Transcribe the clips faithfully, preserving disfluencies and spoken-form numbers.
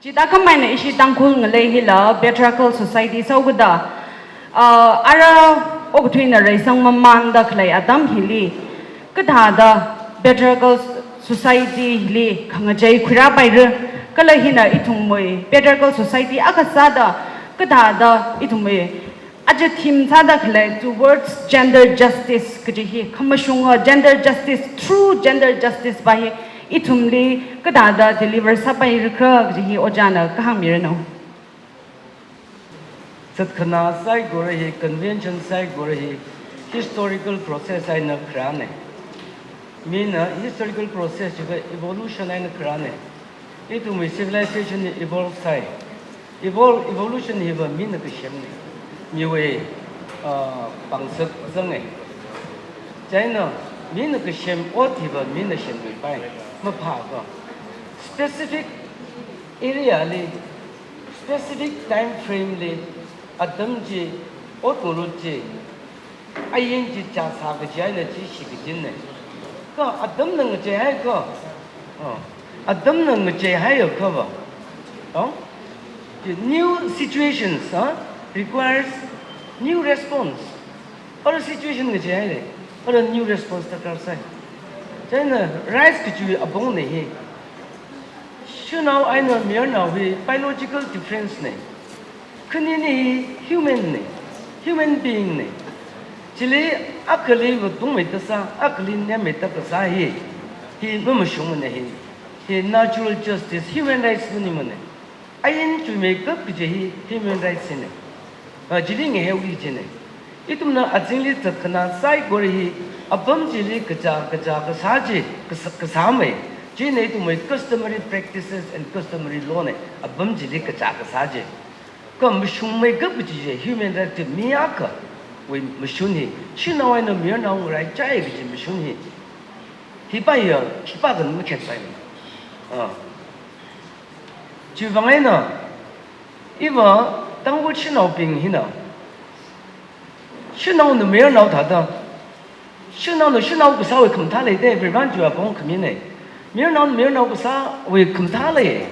Chithākhameina ishi Tangkhul ngalei hila patriarchal society sāhaokida, ah, ara okathuina reisang mamānda khalei atam hili, kathāda patriarchal society hili khangachei khuirāpaira, kala hina ithumwui patriarchal society akha sāda, kathāda ithumwui aja theme sāda khalei towards gender justice kaji hi, khamashunga gender justice, true gender justice pa hi ithumli kathāda deliver sāpaira kha kaji hi ojāna kahāngmiranu. Zatkhana saikora hi, convention saikora hi, historical process eina kharāna. Mina historical process chiakha evolution eina kharāna. Ithumwui civilization hi evolve sāi. Evol-, evolution hiva mina kasemna. Miwui, ah, pangshap zanga. Chieina mina kasem ot hiva mina semluipai. Maphākha. Specific area li, specific time frame li, atam chi, ot ngarut chi, ain chi chāsā kaji eina chi shikachinna. Kha atamna ngacheihaiakha, ah, atamna ngacheihaiakhava, ah, the new situations, ah, requires new response. Ara situation ngacheihaira, ara new response darkar sai. Chieina rights kachiwui apongna hi. Shanao eina mayarnao hi biological difference na. Khanini hi human na, human being na. Chili akhali vatungmeida sā, akhali nemmeida kasā hi, hi mamashungmana hi. Hi natural justice, human rights maningmana. Ain chuimeikap kaji hi human rights hina. Ah, chili ngahaihaoki kajina. Ithumna azingli zatkhana saikora hi apam chili kachā, kachā kasā chi, kasā, kasāmei. China ithumwui customary practices and customary law na, apam chili kachā kasā chi. Kha mashungmeikap kaji chi human right chi mi akhawui mashun hi, shanao eina mayarnao ngaraichai kaji mashun hi. Hi paiya, hi pa kan makhen pai. Ah. Chiwuivang eina, iva Tangkhul shanaobing hina, shanaona mayarnao thāda, shanaona shanao kasāwui khamathā leida, Varivarana chiwui apong khamina. Mayarnaona mayarnao kasāwui khamathā lei.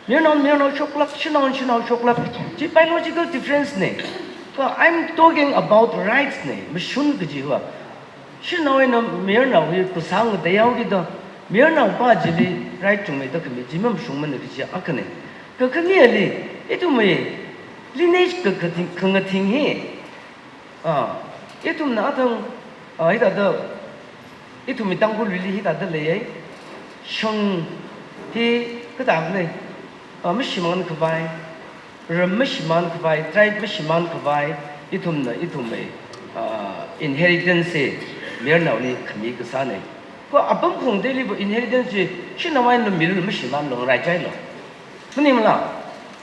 Mayarnaona mayarnao shoklāk, shanaona shanao shoklāk. Chi biological difference na. Kha I'm talking about rights na, mashun kajiva. Shanao eina mayarnao hi phasā ngateihaokida, mayarnao pa chili right chungmeida khami chi mamashungmana kaji akhana. Kha khani ali, ithumwui lineage kha, khathing, khangathing hi, ah, ithumna athang, ah, hithāda, ithumwui Tangkhulwuili hithāda leiya. Shang hi kathā lei, ah, mashimān khavai, ram mashimān khavai, tribe mashimān khavai, ithumna, ithumwui, ah, inheritance hi mayarnaoli khami kasāna. Kha apam khangateiliva inheritance hi shanao eina milu mashimānlu, ngaraichaila. Maningmala?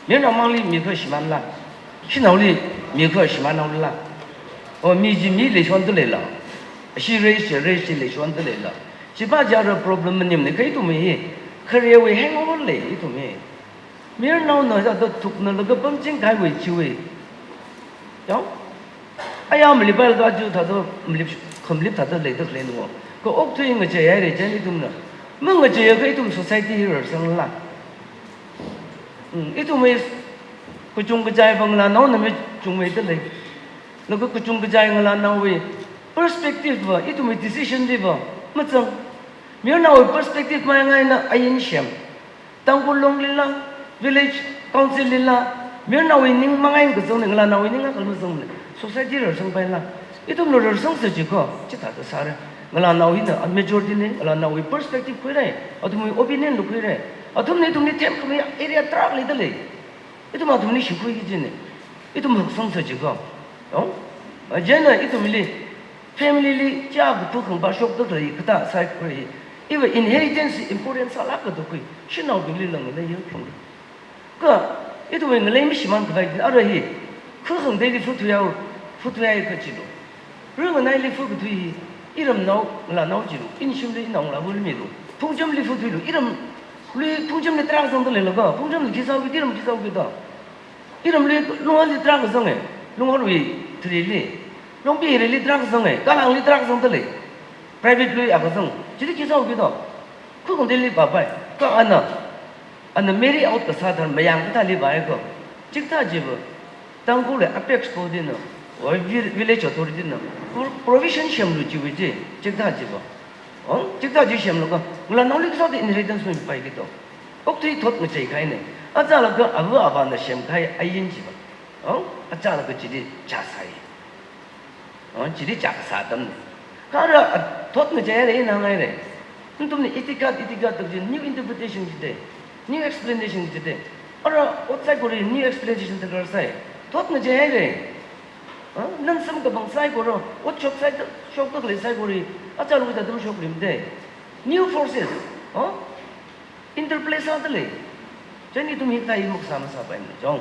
Mayarnao mangli mikha shimānla? Shanaoli mikha shimānhaola? O mi chi mi leishonda leila? Ashi race chi, race chi leishonda leila? Chi pa chi ara problem maningmana, kha ithumwui hi, kharewui hangover lei ithumwui. Mayarnaona hithāda thuknalaga pamching kahaiwui chiwui. Yao? Aya malippailakha aja thāda malip, khamalip thāda leida khalei nungo. Kha okathui ngacheihaira chieina ithumna. Mangacheiakha ithum society hi rarsangla. Hmm, ithumwui kachungkachaiva ngalānaona machungmeida lei. Laga kachungkachai ngalānaowui perspective va, ithumwui decision liva mazang. Mayarnaowui perspective mayang eina ain sem. Tangkhul Longlila, village council lila, mayarnaowui ning mang eina kazangna, ngalānaowui ning akhala mazangmana. Society rarsangpaila. Ithumla rarsangsa jiakha, chithāda sāra. Ngalānao hina majority na, ngalānaowui perspective khuira, athumwui opinion la khuira. Athumna ithumli themkhami area tarākha leida lei. Ithum athumli shikhuiki kajina. Ithum haksangsa jiakha. Yao? Chieina ithumli family li chiyākha phakhangpa shokda khalei kathā saikora hi, iva inheritance important sālākda khui, shanaobingli lang ngalei yangphalung. Kha ithumwui ngalei mashimān khavai eina ara hi, kha khangateili phathuihao, phathuihai kajilu. Ringanaili phakkathui hi, iramnao, ngalānao jilu, inshimli, inao ngalāvali milu. Phungchamli phathuilu, iramlui phungchamli tarākha zangda leilakha, phungchamli khi sāhaoki, iram khi sāhaoki da. Iramli Lunghorli tarākha zanga, Lunghorwui thirili. Longpi hirili tarākha zanga, Kalangli tarākha zangda lei. Private lui akha zang, chili khi sāhaoki da. Kha khangateili vāpai, kha ana, Ana marry out kasā tharan mayang kathāli vāya ko. Chikathā chiva, Tangkhul apex body na, or vi-, village authority na, pro-, provision semlu chiva chi, chikathā chiva. Oh, chikathā chi semlu ko, ngalānaoli kasā da inheritance mipaiki to. Okathui thot ngachei kahaina. Achālakha ava avāna semkahai ain chiva. Oh, achālakha chili chāsai. Oh, chili chākasā atamna. Kha ara, a, thot ngacheihaira, ina hānghaira. Nathumna itikad, itikad da chi new interpretation jida, new explanation jida. Ara, ot saikora new explanation darkar sai. Thot ngacheihaira. Ah, nana samkaphang saikora, ot shok sai, shokda khalei saikora, achālakha atam shokluimada. New forces. Oh? Interplay sādalei. Chieina ithum hikathā hi maksā masāpaimana chong.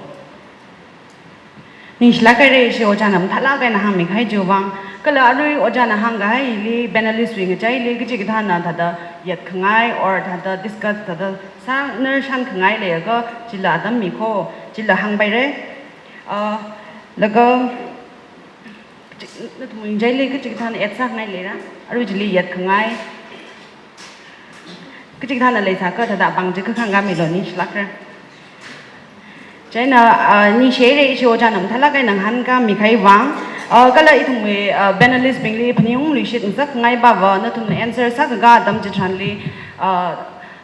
Ningshilāk haira ishi ojāna mathālāk eina hāngmikahai chiwui vang. Kala arui ojāna hāngkahaili, panelist wui ngachaili, kachikathāna thāda yatkhangai, or thāda discuss, thāda sāng, nar shānkhangai leiakha, chila atam miko, chila hāngpaira. Ah, laga, kachi-, nathumwui ngachaili kachikathāna add sāngai leira, arui chili yatkhangai. Kachikathāna leisākha thāda apāng chi kha khangkāmilu, ningshilākra. Chieina, ah, ningshihaira ishi ojāna mathālāk eina ngahānkāmikahai vang. Ah, kala ithumwui, ah, panelist bingli phaningungluishit ngasakngai pava, nathumna answer sākakā atam chitharanli, ah,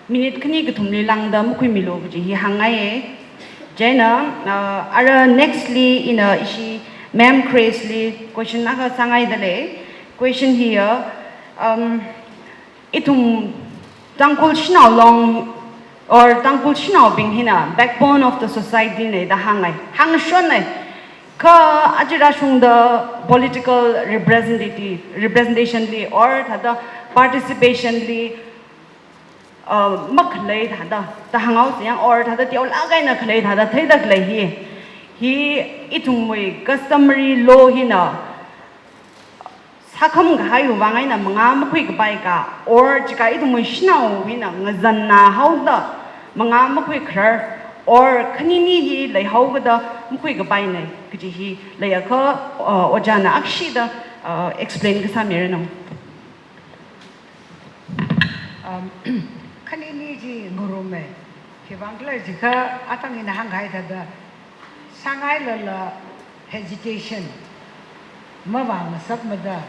minute khani kathumli lāngda makhuimilu kaji hi hāngngaiya. Chieina, ah, ara next li ina ishi Ma'am Grace li question akha sāngaidalei. Question hiya, um, ithum Tangkhul Shanao Long or Tangkhul shanaobing hina backbone of the society na da hāngngai, hāngshonngai. Kha aja rāshungda political representative, representation li or thāda participation li, uh, makhalei thāda, da hānghaosa yang, or thāda teolāk eina khalei thāda theida khalei hi, hi ithumwui customary law hina sākhamkahaiwui vang eina mangā makhuikapai ka, or chika ithumwui shanao hina ngazanna haoda mangā makhuikharar, or khanini hi leihaokada makhuikapaina kaji hi leiakha, uh, ojāna akshida, uh, explain kasāmiranu. Um, khanini chi ngarumma. Khiwuivang khala jiakha athang ina hāngkahai thāda, sāngailala hesitation, mavāngasakmada,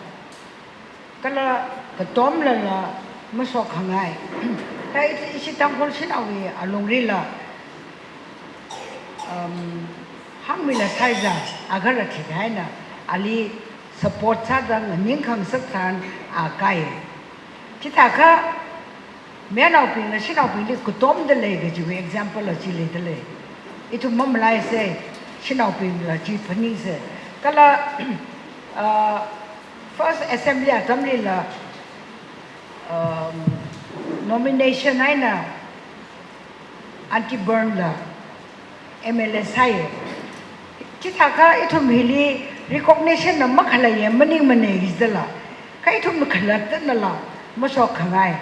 kala katomlala mashokkhangai. Kha ishi, ishi Tangkhul shanaowui alungrila, um, hāngmila saiza, agahara thikahaina, ali support sāda nganingkhangasak tharan a kai. Chithākha, mayarnaobingna shanaobingli katomda lei kajiwui example la chi leidalei. Ithum mamalaisa, shanaobingla chi phaningsa. Kala, ah, first assembly atamlila, um, nomination eina Aunty Byrne la M L A sāi. Chithākha ithum hili recognition na makhalei ya maningmana jidala, kha ithum khalattana la mashokkhangai.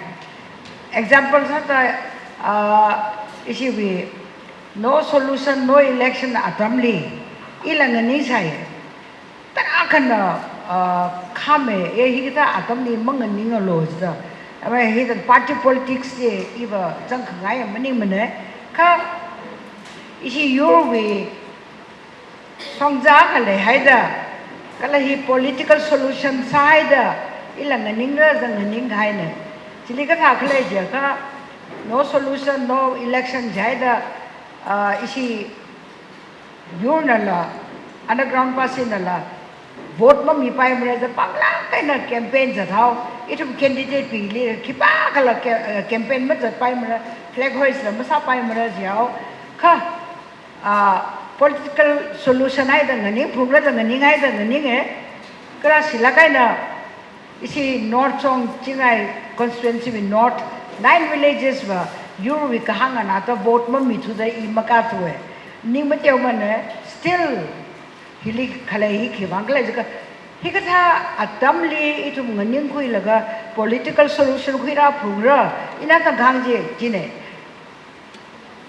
Example sāda, ah, ishiwui no solution, no election atamli ila nganingsai. Tarākhana, ah, khame, e hikathā atamli manganingalu jida. Ama hikathā party politics chi iva zangkhangai maningmana. Kha ishi yurwui shongza akha leihaida, kala hi political solution sāhaida, ila nganingra zang nganinghaina. Chili kathā khalei jiakha, no solution, no election jihaida, ah, ishi yurnala, underground pasinala, vote mamipaimara da panglāk eina campaign zathao, ithum candidate bingli khipākhala ca-, eh, campaign mazatpaimara, flag hoist la masāpaimara jihao, kha, ah, political solution haida nganingphungra da nganinghaida nganinga, kha rāshilāk eina, ishi North Shong Chingai constituency wui North, nine villages va yurwui kahāng anata vote mamithuda i makathuwa. Ning mateomana, still hili khalei hi khiwuivang khala jiakha, hikathā atamli ithum nganingkhuilaga political solution khuirāphungra, ina tangkhang chi, china.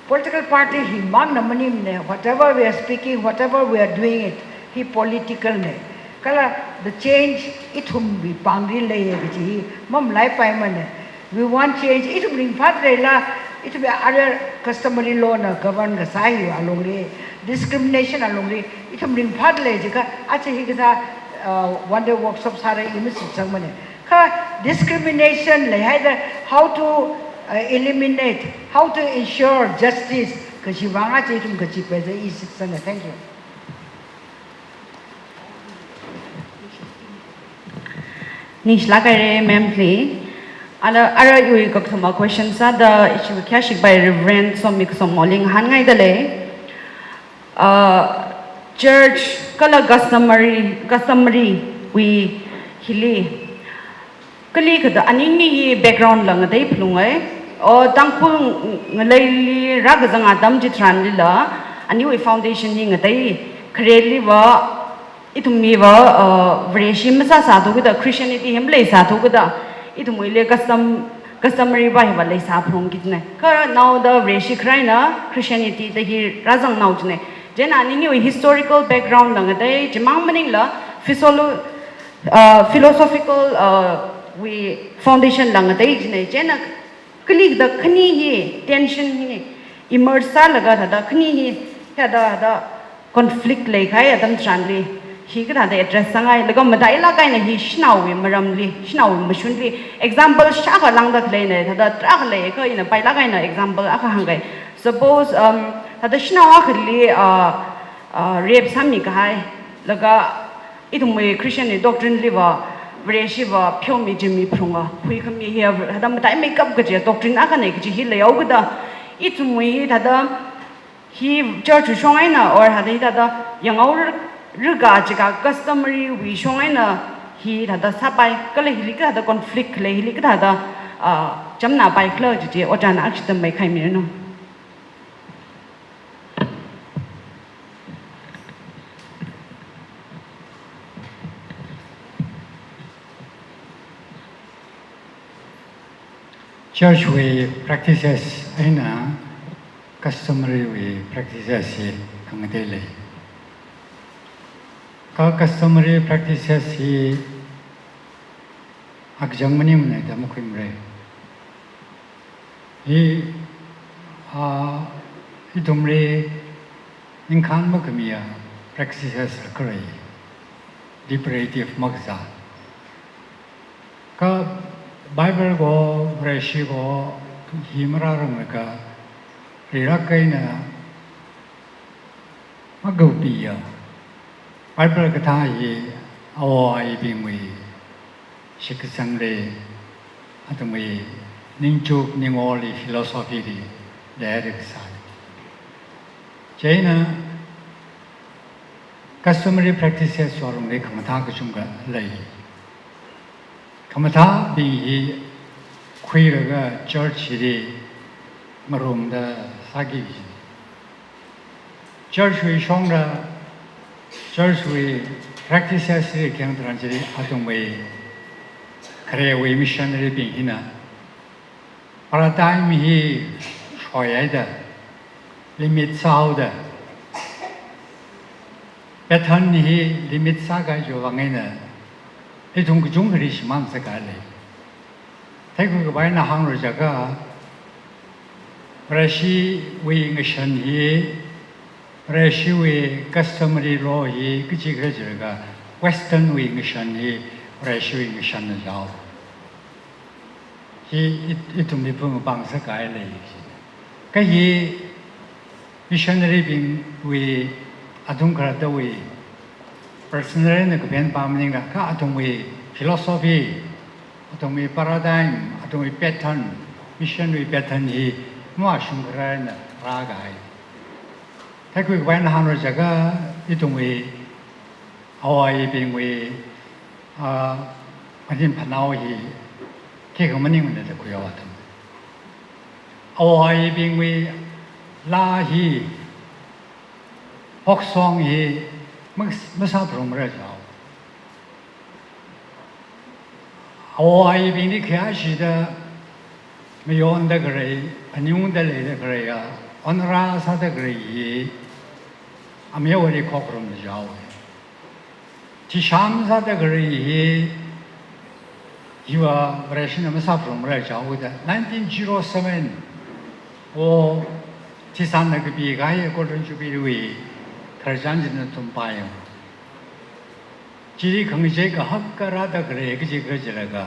Political party himangna maningmana, whatever we are speaking, whatever we are doing it, hi political na. Kala the change ithumwui pāngli leiya kaji hi mamalaipaimana. We want change, ithum ringphāda leila, Ithumwui arui customary law na govern kasā hi alungli, discrimination alungli, ithum ringphāda lei jiakha, aja hikathā, uh, one day workshop sāra i mashitsangmana. Kha discrimination leihaida how to, uh, eliminate, how to ensure justice, kaji vang aja ithum kaji peza i shitsanga. Thank you. Ningshilāk haira ma'am li. Ana, ara iwui kakathuma question sāda, ishi khayāshik bai Reverend Somi Kasom Moling hāngngaida lei. Uh, church kala customary, customary wui hili. Kali kada aningni hi background la ngatei phalungai. O Tangkhul ng-, ngaleili rākazang atam chitharanlila, aniwui foundation hi ngatei khareliva, ithumwuiva, uh, Vareshi masāsāthu kada, Christianity hi maleisāthu kada, ithumwuili custom, customary va hiva leisā phalungki jina. Kha naoda Vareshi kharaina Christianity da hi rāzangnao jina. Chieina aningwui historical background la ngatei, chimang maningla physolo-, uh, philosophical, uh, wui foundation la ngatei jina. Chieina kali kada khani hi, tension hi emerge sālaga thāda khani hi, thāda, thāda conflict leikahai atam chitharanli, hi kathāda address sāngai, laga matailāk eina hi shanaowui maramli, shanaowui mashunli, example shākha lāngda khaleina, thāda tarākha lei, kha ina pailāk eina example akha hāngkai. Suppose, um, thāda shanao akhali, uh, uh, rape sāmikahai, laga ithumwui Christian wui doctrine liva, Vareshiva pheomi jimmi phalunga, huikhami hi, thāda mataimeikap kaji doctrine akhana kaji hi leihaokida, ithumwui hi thāda hi church wui shong eina, or thāda hi thāda yanghaora kajiakha customary wui shong eina hi thāda sāpai, kala hili kathāda conflict lei, hili kathāda, ah, chamna paikhala kaji chi ojāna akshita mai khai mino. Church wui practices eina customary wui practices hi khangatei lei. Kha customary practices hi akachang maningmana da makhuimara. Hi, ah, ithumli ningkhān makhamiya practices khalei, liberative makasā. Kha Bible ko, Vareshi ko, hi marāranglaga, rilāk eina magaopiya. Bible kathā hi awo ayibingwui shitkasangli, athumwui ningchuk ningoli, philosophy li, leida kasā. Chieina customary practices wui alungli khamathā kachungkha lei. Khamathābing hi khuilaga church hili ngarumda sāki. Church wui shongda, church wui practices hi khayang tharan chili athumwui kharewui missionary bing hina paradigm hi shoihaida, limit sāhaoda, pattern hi limit sākahai chiwui vang eina, ithum kachungkhali shimān sākahai lei. Theikhuikhavai eina hāngra jiakha, Vareshiwui ngashan hi, Vareshiwui customary law hi, kachi khala jiakha, Western wui ngashan hi, Vareshiwui ngashanna jao. Hi it-, ithumli pung pang sākahai lei. Kha hi missionary bingwui athum khalattawui personal eina kaphen pa maningla, kha athumwui philosophy, athumwui paradigm, athumwui pattern, mission wui pattern hi mashungkharā eina rākahai. Theikhuikhavai eina hāngra jiakha ithumwui awo ayibingwui, ah, marin phanao hi khikha maningmana da khuihaowa athum. Awo ayibingwui laa hi, folk song hi, mas-, masāphalungmara jao. Awo ayibingli khayāshida mayonda khalei, phaningungda leida khaleiya, onra sāda khalei hi, amewali khokharumna jao. Thisham sāda khalei hi, hiva Vareshina masāphalungmara jao da, nineteen zero seven, O, Thishanna kapikahai Golden Jubilee wui khararchan chi nathum pāya. Chili khangachei kahak kha rāda khalei kaji khala jilaga,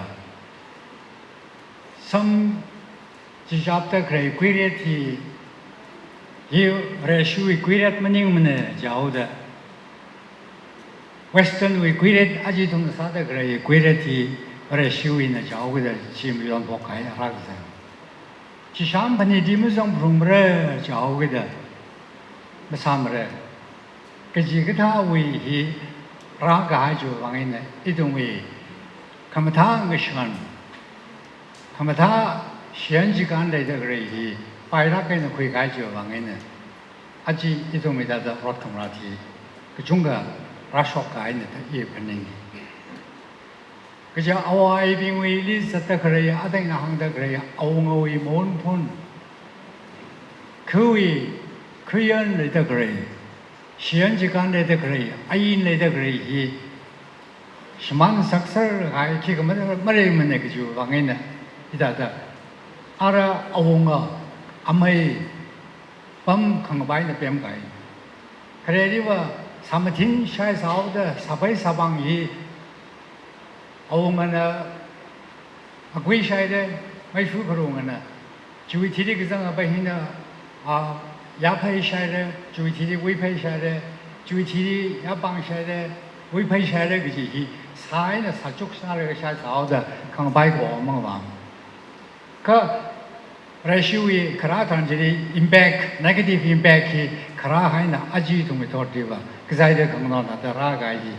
samchichapda khalei kuiret hi, hi Vareshiwui kuiret maningmana jihaoda, Western wui kuiret, aja ithumna sāda khalei kuiret hi Vareshiwuina jihaokida chi mayonphokkahai araksa. Chisham phanit hi mazangphalungmara jihaokida masāmara. Kachikathāwui hi rākahai chiwui vang eina ithumwui khamathā ngashan, khamathā shiyan chikān leida khalei hi pailāk eina khuikahai chiwui vang eina aja ithumwui thāda rot khangarāt hi kachungkha rāshokkahaina da i phaninga. Kaja āwo āyibingwuili zatda khalei, athang ina hāngda khalei awungawui mawunphun, khawui khayan leida khalei, shiyan chikān leida khalei, ain leida khalei hi shimān sakserkahai khikha maleimana kajiwui vang eina hithāda ara awunga amei pam khangapaina pemkahai. Khareliva sāmathin shai sāhaoda sāpai sāpāng hi awungana akui shaira, maifu kharungana chiwui thili kazang apai hina, a, yaphai shaira, chiwui thili wuiphai shaira, chiwui thili yapāng shaira, wuiphai shaira kaji hi sā eina sāchuk sālaga shai sāhaoda khangapai kho mang vang. Kha Vareshiwui kharā tharan chili impact, negative impact hi kharā haina aja ithumwui thotliva kazaida khanganotna da rākahai hi,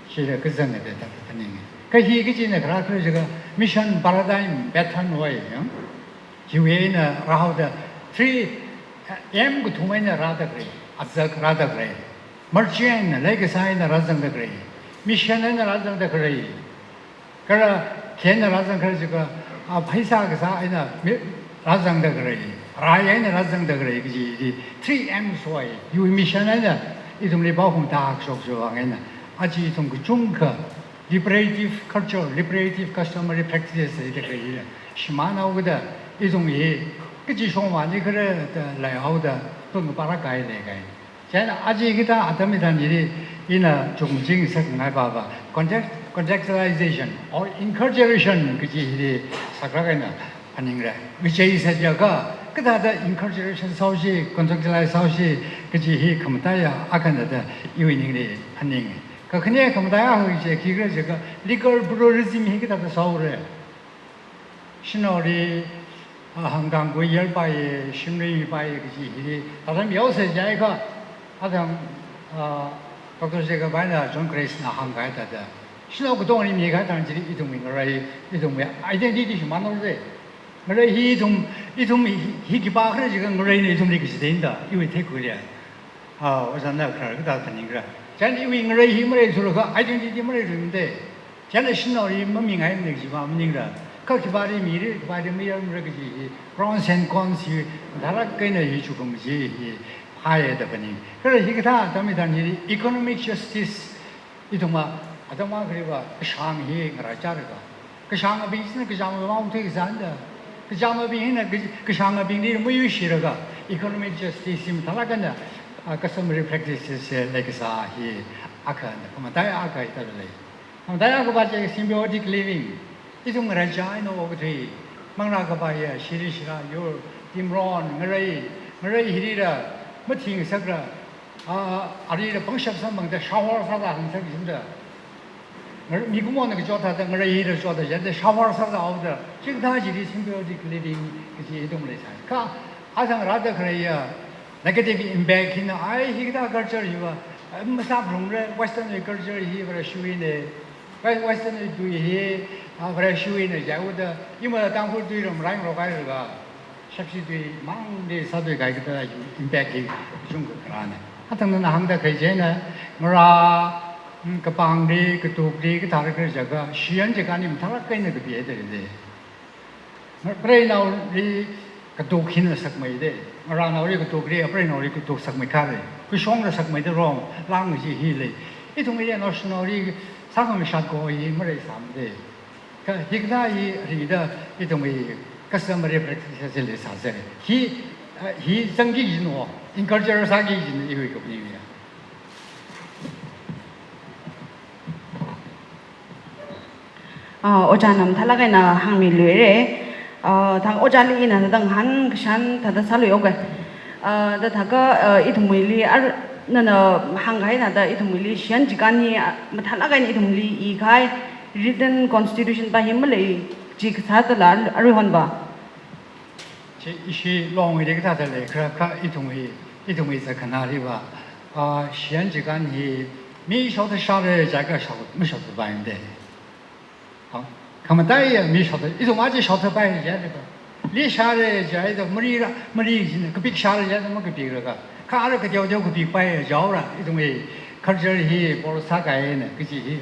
chila kazanga da da phaninga. Kha hi kachina kharā khala jilaga mission paradigm pattern wui, ya. Chiwui eina rāhaoda three M kathum eina rāda khalei, azak rāda khalei. Merchant, leikasā eina rāzangda khalei. Mission eina rāzangda khalei. Kala khi eina rāzang khala jilaga, a, pheisā kasā eina mi, rāzangda khalei, rai eina rāzangda khalei kaji hi three M's wui, iwui mission eina ithumli pao hung tāshok chiwui vang eina aja ithum kachungkha liberative culture, liberative customary practices leida khalei hila shimānhaokida ithum hi kachi shongvāli khala da leihaoda tun kapara kai leikahai. Chieina aja hikathā atam hitharan hili ina chungching sāngai pava, context, contextualization or inculturation kaji hili saklāk eina phaningra. Ngachei sā jiakha kathāda inculturation sāhaosi, contextualize sāhaosi kaji hi khamataiya akhana da iwui ningli phaninga. Kakhane khamataiya akha chi khikhala jiakha legal pluralism hi kathāda sāhaora. Shanaoli, a, hangkang khuiyar paiya, shimli mipaiya kaji hili, atam yaosa jiakha, atam, a, Doctor Jacob eina John Grace na hāngkahai thāda, shanao katongli mikahai tharan chili ithumwui ngarei, ithumwui identity shimānhaora. Ngarei hi ithum, ithum hi, hi khipākhala jiakha ngareina ithumli kachitheinda, iwui theikhuiliya. A, ojāna kharar kathā phaningra. Chieina iwui ngarei hi maleithulaga identity maleilui made. Chieina shanaoli mamingaimana kajiva maningra. Kha khipāli mira, khipāli mayarmara kaji hi pros and cons hi mathālāk eina hi chukum chi hi phāya da phaning. Kala hikathā atam hitharan hili economic justice, ithumva atam akhaliva kashāng hi ngaraichālaga, kashāngabing china kachāngabing vang thuikasāna da, kachāngabing hina ka-, kashāngabingli mayuishilaga economic justice hi mathālāk eina, a, customary practices leikasā hi akhana, khamataiya akha hithāda lei. Khamataiya akhava chi symbiotic living. Ithum ngaraichā eina okathui, manglā kapaiya, shiri shira, yur, timron, ngarei, ngarei hilila mathing sakla, a, arila pangshap samphangda shower sāda hāngsak jimda. Ngar-, mikumona kachot thāda ngarei hila chotda jida shower sāda haoda. Chikathā chili symbiotic living kaji ithum leisai. Kha athang rāda khaleiya negative impact hina, ai hikathā culture hiva, a, masāphalungra, Western culture hi Vareshiwuina, Wes-, Western tui hi, a, Vareshiwuina jihaoda, ima Tangkhul tui ram raingarok hailaga, shapshi tui mangli sāthuikahai kathā impact hi kachungkha kharāna. Athang nana hāngda khalei china, ngarā, mm, kapangli, katukli, kathālakha jiakha, shiyan chikānli mathālāk eina kapihaida lei. Preinaoli katuk hina sakmeida, ngarānaoli katukli, preinaoli katuk sakmeikhala, kashongla sakmeida rong, lang chi hi lei. Ithumwui naoshinaoli sākhangashat kho hi maleisāmada. Kha hikathā hi rida ithumwui customary practices li sāsa. Hi Hi zangki jin wo, encourage sāki jin iwui kaphaning ya. Ah, ojāna mathālāk eina hāngmiluire. Ah, thang ojāli ina thāda ngahānkashan thāda sāluiya. Ah, da thākha, ah, ithumwuili ar, nana hāngkahai thāda ithumwuili shiyan chikān hi, ah, mathālāk eina ithumli ikahai written constitution pa hi malei chi kasā thāla ar-, aruihon va. Chi ishi Longwui de kathāda lei, kha, kha ithumwui, ithumwui zatkhanāli va, ah, shiyan chikān hi mi shaoda shāra jiakha shao, mashao thāpai mde. Hang, khamataiya mi shaoda, ithum aja shao thāpai jiakha. Li shāra jiakha marira, mari jin, kapik shāra jiakha makapikra kha. Kha ara kateoteo kapikpai jiakha, ithumwui culture hi bor sākahaina, kaji hi.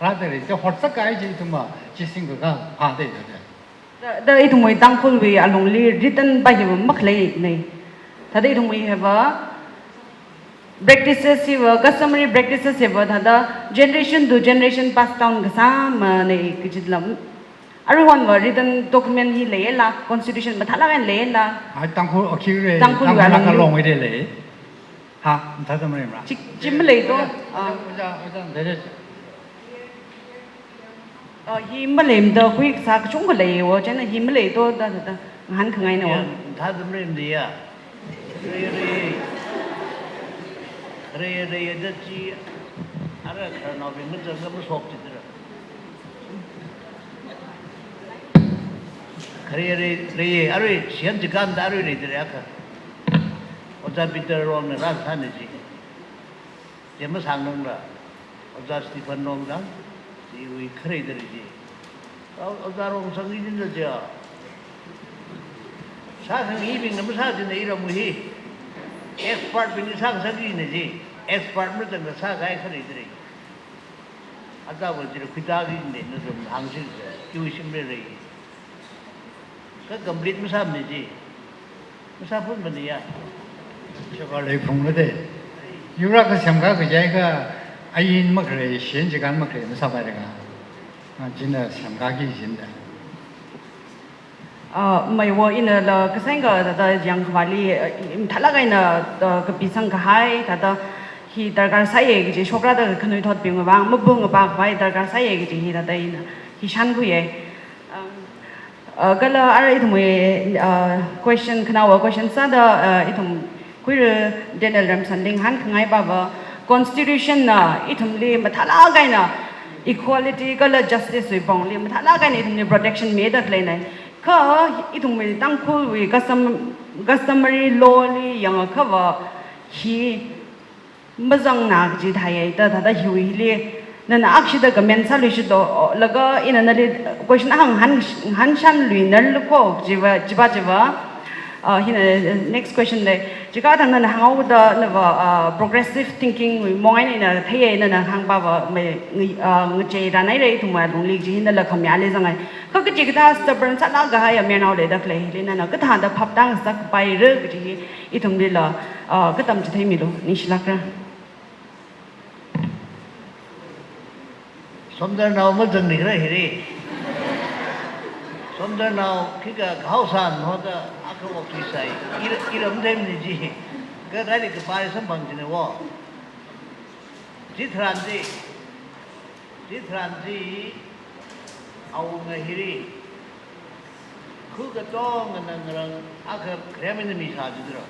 Rāda lei, te hotsak kahai chi ithum va, chi singkakā phāda lei da. Da, da ithumwui Tangkhulwui alungli written pa hi va makhalei nei. Thāda ithumwui hi va practices hi va, customary practices hi va, thāda generation to generation pass down kasā manei kaji lam. Aruihon va written document hi leila, constitution mathālāk eina leila. Ai, Tangkhul, okay, re. Tangkhul Tangkhul va laka long. Longwui de lei. Ha, mathāda malemra. Chi, chi malei to, ah. Ojā, ojā, ojā, de, de. Ah, hi maleimada khuikasā kachungkha leiwo, chieina hi malei to da, da, da ngahānkhangaina wo. Ya, mathāda malemda ya. Re, re. Re, re, da chi. Ara khararnaobing mazangda mashok chidra. Khare re, re, arui shiyan chikānda arui re, re akha. Ojā Peter Rongna rāsāna chi. Chi masāngangra. Ojā Stephen Rongzang, chiwui khare re chi. O-, Ojā Rongzang i jinda chi. Sākhangaibingna masā china iramwui hi. Expert bingna sāngasakna chi. Expert mazangda sākahai khare re. Aja va chira khuita ri ne na zum hāngsi se, kiu shim re re. Ka complete masāmana chi. Masāphun mana ya. Shaka lei phung le de. Yura ka semkā kajiakha ain makhare, shiyan chikān makhare, masāpai re ka. Ah, china semkāki jin da. Ah, meiwo inala kasāngkha thāda yangkhavāli, ah, mathālāk eina, ah, kapisang kahai, thāda hi darkar sāya kaji, shokrāda khanuithotbing vang, mabung ngapā khavai darkar sāya kaji hi thāda ina hi shānkhuiya. Um, ah, kala ara ithumwui, ah, question, khanaowa question sāda, ah, ithum Khuira Daniel Ramsanli ngahānkhangai pa va, constitution na ithumli mathālāk eina equality kala justice wui pongli mathālāk eina ithumli protection mida khaleina. Kha ithumwui Tangkhulwui custom, customary law li yangakha va hi mazangna kaji theiya da, thāda hiwuili nana akshida comment sāluishito, laga ina nali question hāng hān, hānshanluinarlu ko, chiva, chiva, chiva. Ah, hina next question lei. Chikathā nana hānghaoda nava, ah, progressive thinking wui mong eina ina theiya nana hāngpa va mei, ngi-, ah, ngacheirānhaira ithumwui alungli kaji hi nala khamayāli zanghai. Kha kachikathā stubborn sālāk kahaiya mayarnao leida khalei hili nana kathāda phaptā ngasakpaira kaji hi ithumlila, ah, katam chitheimilu, ningshilākra. Somdalnao mazangnikra hili. Somdalnao khikha Kahaoshan hoda akha okthuisai. Ira, ira matheimana chi. Kha rali kapā samphang china wo. Chitharan chi. Chitharan chi Awunga hili. Khu katongana ngarang akha kharemina mi sā chidra.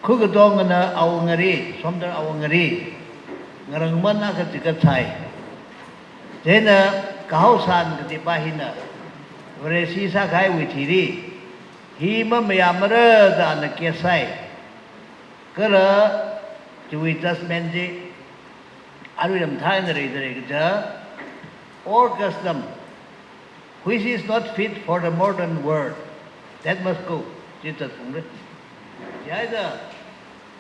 Khu katongana Awungari, Somdal Awungari, ngarangman akha chikat sai. Chieina Kahaoshan kajipa hina, Vareshi sākahaiwui thili, hi mamayāmara da ana case sai. Kala chiwui judgment chi, arui ram thaina rei da rei kaja, all custom which is not fit for the modern world, that must go. Chi zatphungra. Chihaida,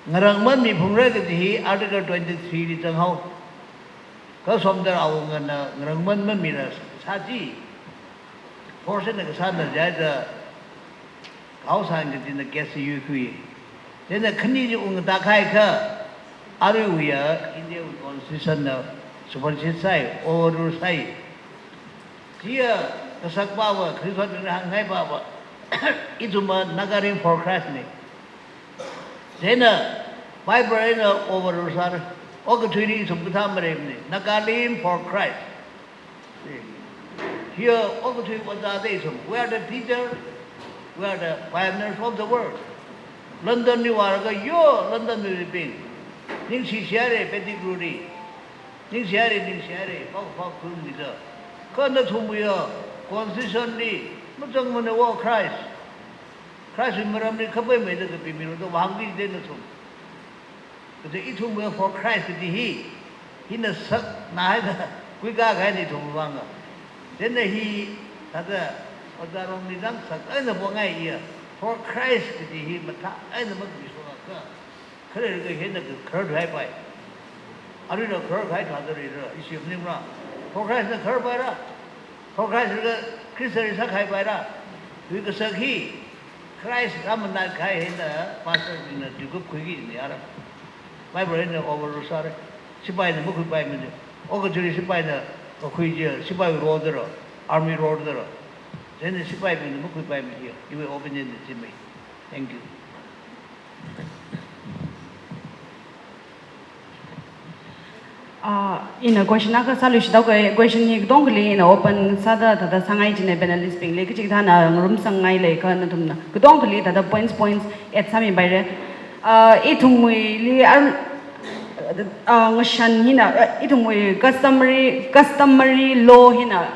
ngarangman miphungra kaji hi Article twenty-three li zanghao. Kha Somdal Awungana ngarangman mamira sā chi. Force na kasāna chihaida, Kahaoshan kajina case yuikhui. Chieina khani chi ungda kahaiakha, aruiwuiya India wui constitution na supersede sai, overrule sai. Chiya kasakpa va, Khristobingna hāngkahaipa va, Ithumva Nagalim for Christ na. Chieina Bible eina over sāra. Okathuili ithum kathā maleimana. Nagalim for Christ. Here, okathui ojā da ithum. We are the teacher, we are the pioneers of the world. London li vālaga, yo, London mibing. Ningshi shihaira, Pettigrew li. Ningshi haira, ningshi haira, pao, pao khuimida. Kha nathumwui constitution li, mazangmana wo Christ. Christ wui maramli khapai meida kapimilu da vāhāngki da nathum. Kaja ithumwui for Christ kaji hi, hina sakna haida, kuikā kahai ithum vānga. Chieina hi, thāda, ojā Rongli dang sak, eina pongai iya, for Christ kaji hi, mathā, eina makmi shoka. Khaleilaga hina khararhai pai. Aruila khararhai thāda leira, ishi maningmara. For Christ na khararpaira. For Christ laga Christian sākhai paira. Hui kasak hi, Christ rāmanat kahai hina pastor bingna tuikap khuiki ni ara. Bible eina overrule sāra. Sipaina makhuipaimana. Okathuili sipaina kakhui chiya, sipai role dara, army role dara. Chieina sipaibingna makhuipaimana. Iwui opinion na chi mai. Thank you. Ah, ina question akha sāluishithaoka, question hi katongali ina open sāda thāda sāngai china panelist bingli, kachikathāna ngarumsangngai leiakha nathumna katongali thāda points, points add sāmipaira. Ah, ithumwuili ar, ah, ngashan hina, ah, ithumwui customary, customary law hina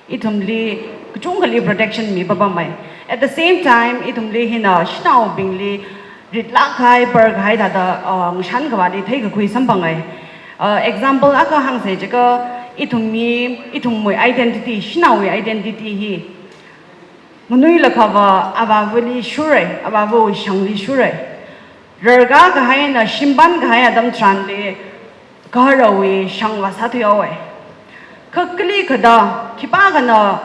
ithumli kachungkhali protection mipapamai. At the same time, ithumli hina shanaobingli ritlāk kahai, par kahai thāda, uh, ngashan khavāli theikakhui samphangai. Uh, example akha hāngsa chiakha, ithumwui, ithumwui identity, shanaowui identity hi nganuilakhava avāvali shurai, avāvawui shangli shurai. Rarkā kahaina, shimpan kahai atam tharanli, gaharawui shang vāsāthuihaowa. Kha kali kathāda, khipākhana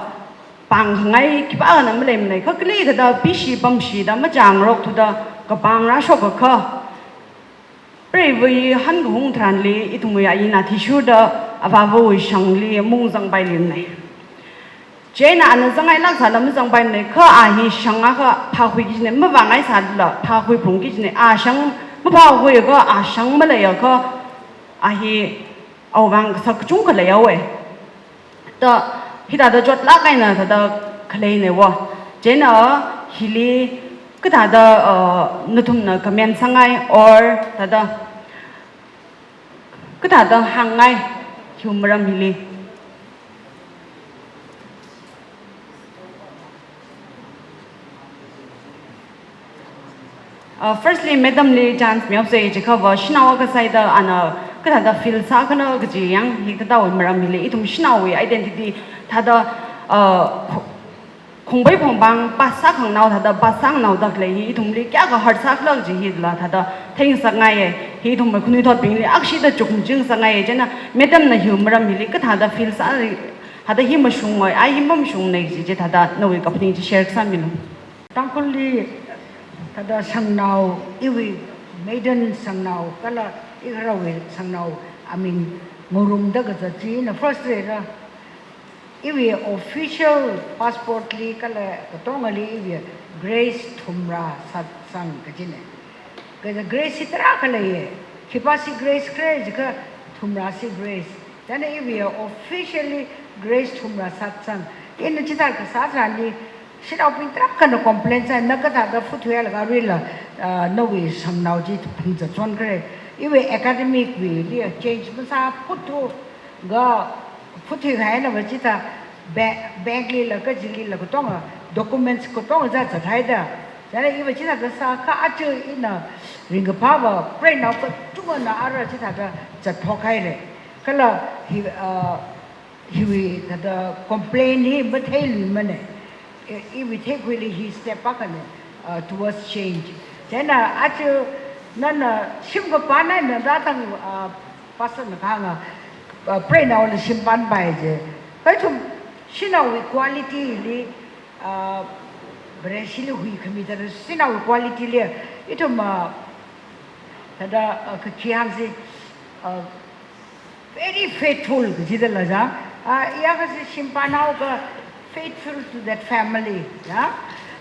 pāngkhangai, khipākhana maleimanei, kha kali kathāda pishi pamshida machāngarokthuda kapāng rāshokakha, preiva̱wui hankahung tharanli ithumwui ayina athishurda avāvawui shangli mungzangpailuimanei. Chieina ana zangngailāk sāda mazangpaimanei, kha a hi shang akha phākhuiki kajinei, mavāngaisālala phākhuiphungki kajinei, a shang maphākhuiakha, a shang maleiakha, a hi awui vang kasak kachungkha leihaowa. Da, hithāda chotlāk eina thāda khaleinei wo. Chieina hili kathāda, uh, nathumna comment sāngai or thāda kathāda hāngngai hiwui maram hili. Uh, firstly, madam li chance mihaosa chiakhava, shanao akha sāda ana kathāda feel sākhala kaji yang, hikathāwui maram hili, ithum shanaowui identity thāda, uh, khongpai khongpang, past sākhanganao thāda, past sānganao da khalei hi, ithumli kayākha hurt sākhala kaji hila thāda theingasakngaiya, hi ithum khanuithotbingli akshida chukmajingasakngaiya, chieina madam na hiwui maram hili kathāda feel sā, thāda hi mashunga, a hi mamashungnei kaji chi thāda nawui kaphaning chi share sāmilu. Tangkhulli thāda shangnao, iwui maiden shangnao, kala igaharawui shangnao, I mean, ngarumda kazat chi, ina first leira, iwui official passport li kala katongali iwui Grace Thumra Satsang kajinei. Kaja Grace hi tarākha leiya. Khipāsi Grace khala jiakha Thumrasi Grace. Chieina iwui officially Grace Thumra Satsang. Ina chithāda kasā tharanli, shanaobing tarākhana complain sāi, na kathāda phuthuilaga aruila, ah, nawui shangnao chi phungzat chonkhare. Iwui academic wuili change masāphuthu, ga phuthui kahaina va chithā ba-, bank lila kajilila katonga documents katonga zat zathaida. Chieina iva chithāda sākha aja ina ringkaphāva preinao kachungana ara chithāda zatphok haira. Kala hi, ah, hiwui thāda complain hi matheiluimanei. I, iwui theikhuili hi step akhana, uh, towards change. Chieina aja nana shim kapān eina rāthang, uh, pastor na kahānga, uh, preinaoli shimpanpai je. Kha ithum shanaowui quality li, uh, Vareshili huikhami thāda shanaowui quality li, ithum, uh, thāda, uh, kha khi hāngsi, uh, very faithful kajida la ja. Ah, iya kashi shimpanhaoakha faithful to that family, ya.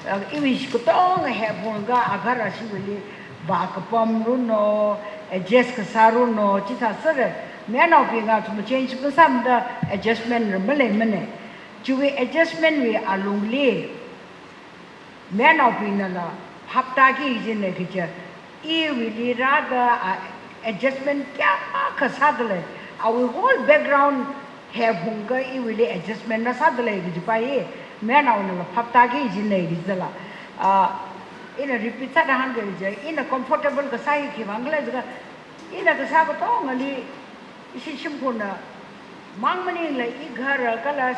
Uh, iwui katonga hepung ka agar ashiwuili vākapam runo, adjust kasā runo, chithā sāra. Mayarnaobing athum change masāmada adjustment ra maleimana. Chiwui adjustment wui alungli, mayarnaobingnala phaptāki kajina kaja, iwuili rāda, ah, adjustment kayākha sādalei, awui whole background hepung ka iwuili adjustment na sādalei kajipa hi, mayarnaonala phaptāki kajina kajidala. Ah, ina repeat sāda hāngki kaja, ina comfortable kasā hi khiwuivang khala jiakha, ina kasā katongali ishi shimkhurna mang maningla, i gahara kala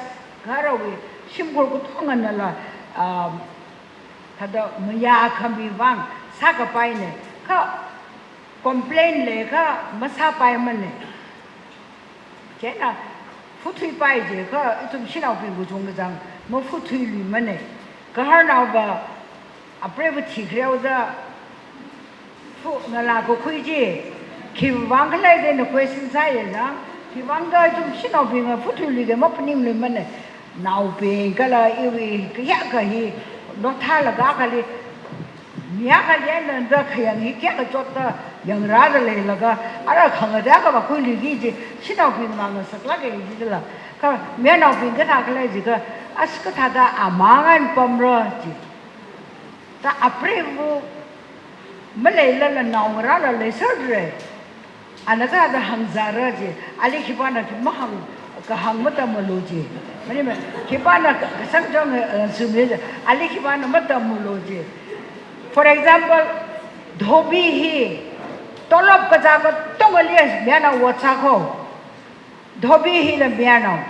gaharawui shimkhur katonganala, um, thāda mayākhami vang sākapaina, kha complain leiakha masāpaimana. Chieina futhuipai jiakha ithum shanaobing kachungkha chang mafuthuiluimana. Gaharanaova apreiva thikhareoda fu ngalā kakhui chi, khiwuivang khala da ina question sāya chang, khiwuivang da ithum shanaobinga futhuilui da maphaningluimana. Naobing kala iwui kayākha hi nothālaga akhali, mi akhali eina da khayang hi kayākha chotda yangrāda leilaga, ara khangateikha vākhuiluiki kaji shanaobing vang ngasaklāka kajidala. Kha mayarnaobing kathā khala jiakha, as kathāda amang eina pamra ji. Da apreiva maleilala naongarāla leiserra. Ana kathāda hāngzāra ji. Ali khipāna khi mahāng, kahāng matammalu ji. Maningmana, khipāna ka-, kasang chong, eh, sumi ji. Ali khipāna matammalu ji. For example, dhoti hi tolop kazā katongali mayarnao ot sākho. Dhoti hila mayarnao.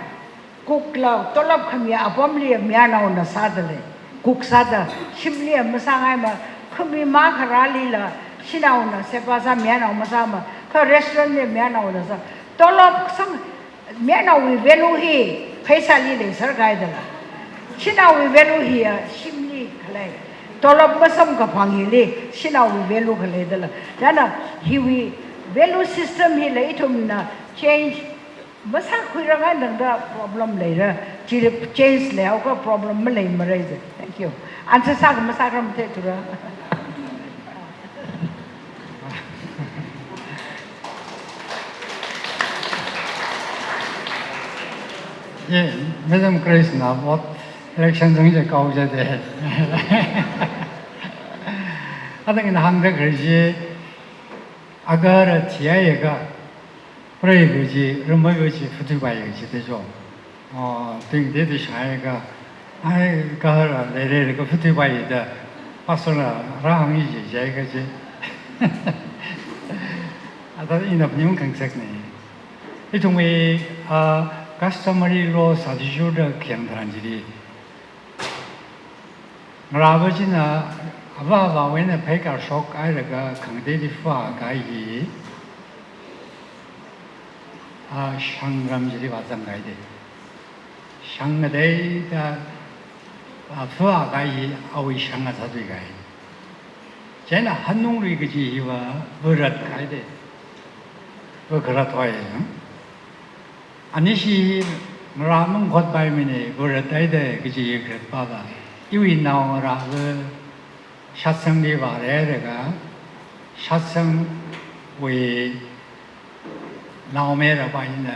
Cook la tolop khami apamli mayarnaona sādalei. Cook sāda shimli masāngaimana, khami makharālila shanaona sepa sā, mayarnao masāmana, kha restaurant li mayarnaona sā. Tolop sang mayarnaowui value hi pheisāli leiserkahaidala. Shanaowui value hiya shimli khalei. Tolop masamkaphang hili shanaowui value khaleidala. Chieina hiwui value system hila ithumna change masākhuiranga tangda problem leira, chi change leihaokha problem maleimara ji. Thank you. Answer sākha masākha matheithura. Ye, Madam Grace na vote election zang je kau je de. Atang ina hāngda kharei ji, agahara thihaiakha, preiva chi, rameiva chi futhuipai kaji de jo. Oh, ting de de shaiakha, ai, gahara leire kha futhuipai da, pastor na rāhāng ji jiakha chi. Ada ina phaning khangasakna. Ithumwui, ah, customary law sāthuishurda khayang tharan chili, ngarāva china avā avāwui eina pheikar shokhaida khangateili vākahai hi, ah, shangram chili vāzangkahai de. Shang ngateida, ah, vākahai hi awui shanga sāthuikahai. Chieina hanunglui kaji hiva vāratkahai de. Vākharat hoi, hmm? Anishi hi ngarā mangkhotpaimana, vārathaida kaji kharatpava. Iwui naongarāva shatsangli vāra laga, shatsangwui naomayarava hina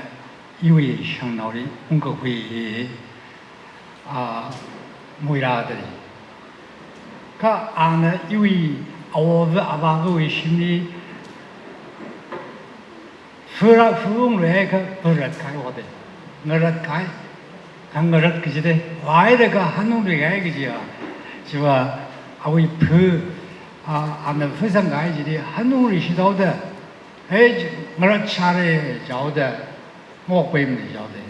iwui shangnaoli ungkakhui hi, ah, muirada lei. Kha ana iwui awova avāvawui shimli vāra, vāunglui haikha vāratkahai ot de. Ngaratkahai. Kha ngarat kaji de. Vāhaida kha hanungluikahai kajiya. Chiva awui vā, ah, ana vāzangkahai chili hanunglui shithaoda, hei, ngaratshāra jihaoda, mokpaimana jihaoda.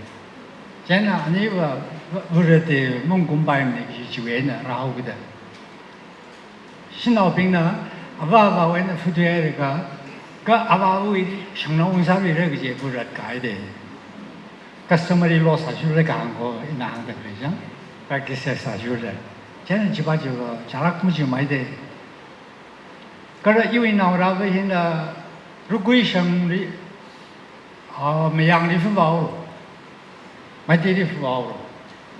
Chieina aniva vā, vārat de mangkumpaimana kaji chiwui eina rāhaokida. Shanaobingna avā avāwui eina futhuihaira kha, kha avāwui shangnao ungsāluira kaji vāratkahai de. Customary law sāshurda kahāng kho ina hāngda khalei chang. Practice sāshurda. Chieina chiva chiva charak machimaida. Kha iwui naongarāva hina Rukui shangli, ah, Mayangli vāvāhaora, Meiteili vāvāhaora.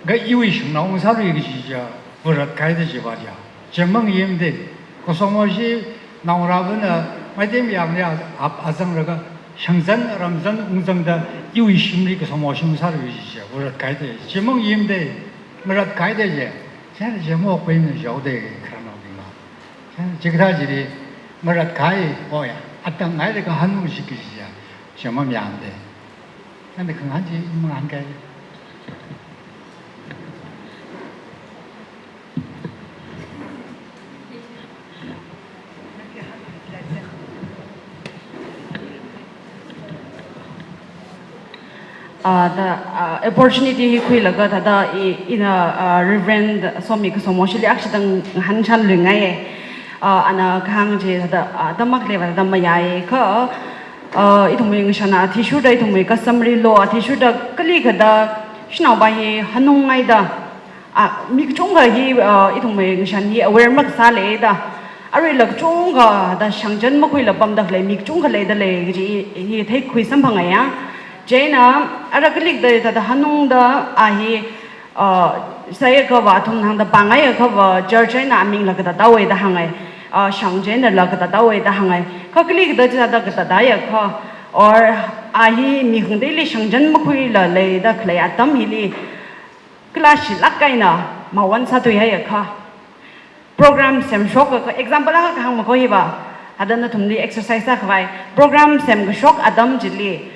Kha iwui shangnao ungsālui kaji chiya, Varat kahaida jiva ya. Chemang yimde, kasomo shi naongarābingna, maidem yangya, ap azang raga, shangzan, ramzan, ungzangda, iwui shimli kasomo shim sāra wi ji, varat kahaida, chemang yimde, marat kahaida je, chana chemo kwimna jaode, kharana bima. Chana chikda jiri, marat kahai, oya, atang ngai de ka hanu shi ki ji ya, chemang yangde. Chana khangan ji, imang kai. Ah, da, ah, opportunity hi khuilaga thāda i, ina, ah, Reverend Somi kasomo shili akshitang ngahān chānlui ngaiye. Ah, ana kahāng chi thāda, ah, da makle va da mayai kha, ah, ithumwui ngashan athishurda ithumwui customary law athishurda kali kada shanaopa hi hanung ngaida, ah, mi kachungkha hi, ah, ithumwui ngashan hi aware makasā leida. Aruila kachungkha da shangzan makhuila pamda khalei mi kachungkha leida lei kaji hi theikhui samphangaiya. Chieina ara kali da thāda hanungda a hi, ah, sāya kava athum hāngda pāngaiya kava church eina amingla katātā wei da hāngai. Ah, shang chieina la katātā wei da hāngai. Kha kali kada thāda katātāya kha, or a hi mi khangateili shangzan makhuila leida khalei atam hili kala shilāk eina mawan sāthuihaiya kha. Program semshok ka, example akha kahāng mako hiva. Thāda nathumli exercise sākhavai. Program semkashok atam chili,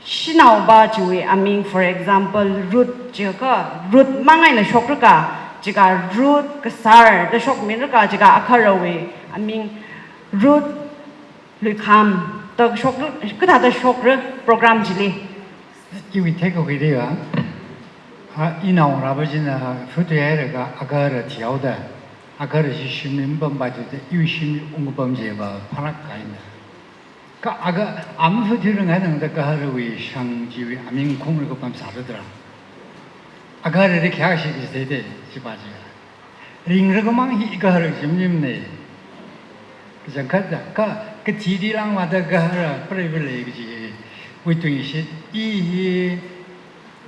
shanaopa chiwui aming, for example, Ruth jiakha, Ruth mang eina shokra ka, jiakha Ruth kasār da shokmira ka, jiakha agaharawui aming Ruth Luikham da shokra, kathāda shokra program chili. Iwui theikakhui deva, a, inaongarāpa china phuthuihaira ka agahara thihaoda, agahara chi shimli mapampai thuda, iwui shimli ungkapam chiva phalāk kahaina. Ka aga, a maphuthuirangai nangda gaharawui shang chiwui aming khungra kapam sāra dra. Agaharali khayākshi kaji theida, chipa chiya. Ringra kamang hi gahara jimjimne. Kachangkhatda, ka, kathili langmada gahara preiva lei kaji, wui tungshit, i hi,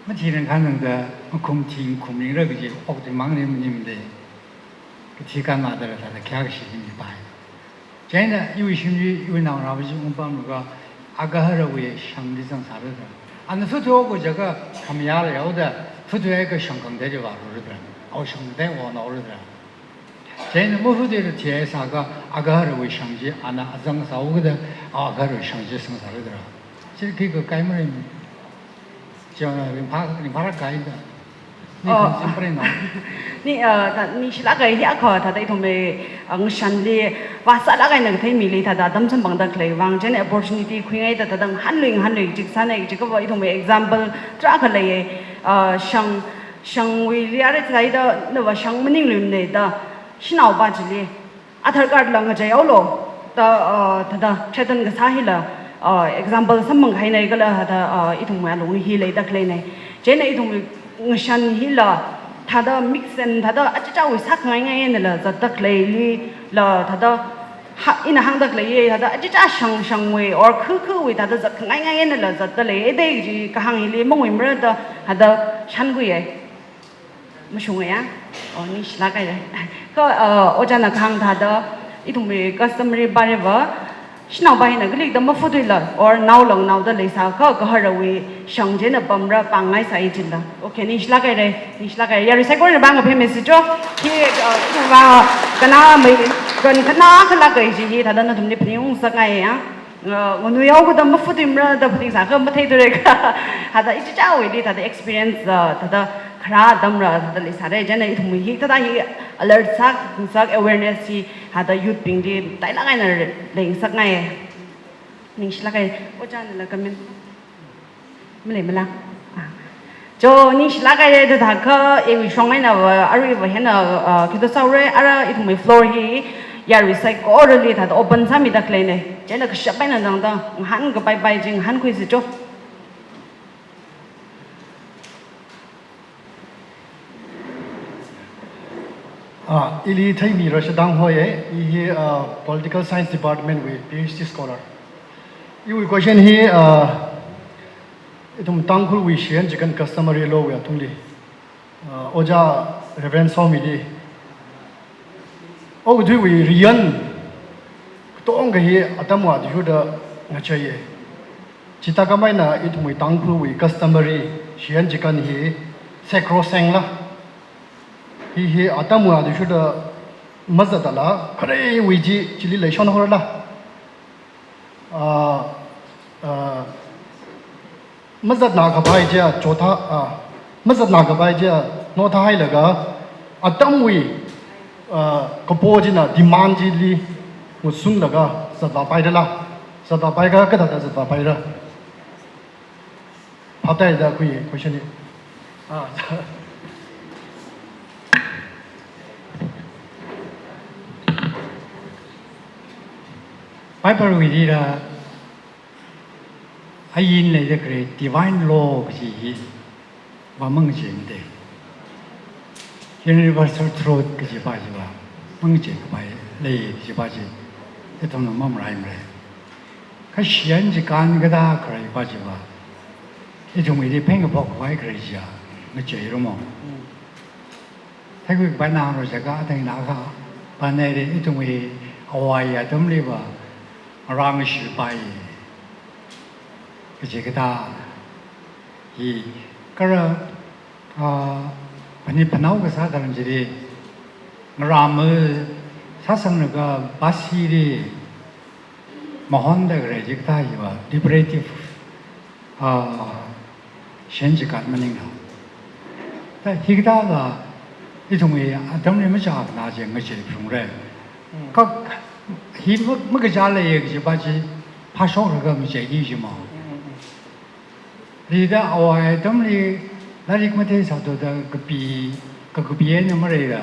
mathirang khanangda, makhum thing khum ringra kaji, okti mangni maningmade. Kathi kanmada la thāda khayākshi hi mipai. Chieina iwui shimli, iwui naongarāpa chi ungpamlaga, agaharawui shangli zangsāra dra. Ana phuthuihaoakha jiakha khamayā leihaoda, phuthuihaiakha shang khangatei chiva rura dra. Ao shang khangatei va naora dra. Chieina maphuthuila thihaisākha, agaharawui shang chi ana azang sāhaoda, agaharawui shang chi zangsāra dra. Chi khikha kai marim. Chi ringphā, ringphālāk kahaida. Ni Oh. khamsim preiva. Ni, ah, thā, ningshilāk kahai hi akha thāda ithumwui, ah, ngashanli vāsālāk eina kathei mili thāda atam samphangda khalei vang, chieina opportunity khuingaida thāda ngahānlui ngahānlui jik sānai jikha va ithumwui example tarākha leiye, ah, shang, shangwuili ara thāda nava shang maningluimane da, shanaopa chili Aadhaar card la ngacheihaolu da, uh, thāda threaten kasā hila, uh, example samphang kahainei kala thāda, uh, ithumwui alungli hi leida khaleinei. Chieina ithumwui ngashan hila thāda mix and thāda achichāwui sākhangai ngai einala zatda khaleili la thāda ha, ina hāngda khaleiye thāda achichā shang shangwui or khu khuwui thāda zatkhangai ngai einala zatda lei. Ede kaji kahāng hili manguimara da thāda shānkhuiye. Mashunga ya? Oh, ningshilāk kahai. Kha, uh, ojāna kahāng thāda, ithumwui customary pariva, shanaopa hina kali da maphuthuila, or naola nganaoda leisākha, gaharawui shang chieina pamra pāngngaisai jila. Okay, ningshilāk kahai, ningshilāk kahai. Yarui saikorana vang kaphā message cho. Hi, uh, ithumva, kanā mai, kan kanā khalāk kahai chi hi, thāda nathumli phaningung sāngai ya. Uh, nganuihaoda maphuthuimara da phaningsākha matheithura ka. Thāda ichichāwuili thāda experience, uh, thāda kharā atamra thāda leisāra. Chieina ithumwui hi thāda hi alert sā, sā awareness hi thāda youth bingli tailāk eina leingasakngai. Ningshilāk kahai. Ojānala comment. Maleimala. Ah. Cho, ningshilāk kahai da thākha, iwui shong einava, aruiva hina, uh, khito saura, ara ithumwui floor hi, yarui saikorali thāda open sāmida khaleinei. Chieina kashap eina tangda, ngahānkapaipai chi ngahānkhuisa cho. Ah, ili Theimi Rashadang hoiye, i hi, ah, Political Science Department wui PhD scholar. Iwui question hi, ah, ithum Tangkhulwui shiyan chikan customary law wui atungli. Ah, ojā Reverend Somili. Okathuiwui riyan katonga hi atamwui athishurda ngacheiya. Chithākhamei eina ithumwui Tangkhulwui customary shiyan chikān hi sacrosanct la. Hi hi atamwui athishurda mazatlala, khareiwui chi chili leishon horla. Ah, ah, mazatnākhavai chiya chotha, ah, mazatnākhavai chiya nothahailaga, atamwui, ah, kapo china demand chili ngasunlaga zatvāpaidala, zatvāpaikha kathāda zatvāpaira. Phaptāhaida khui question hi. Ah. Bible wui lila ain leida khalei divine law kaji hiva mangacheimana. Universal truth kajipa chiva mangacheikapai lei kajipa chi ithumna mamalaimara. Kha shiyan chikān kathā khaleipa chiva ithumwuili phengkaphok khavai khalei chiya ngacheiramo. Theikhuikapaina hānglu jiakha, athang eina kha, pānei re, ithumwui awui atamliva ngarāngashipai kaji kathā hi, kala, ah, phanit phanao kasā tharan chili ngarāma sāsanglaga bus hili mahonda khalei chikathā hiva liberative, ah, shiyan chikān maningla. Thā hikathāla ithumwui atamli machākhanā chi ngacheiphalungra. Mm. Kha hi ma-, makachā leiya kajipa chi phāshoklaga ngacheiki jimo. Mm, mm, mm. Rida awui atamli lairik matheisāthuda kapi, kakapi eina maleila,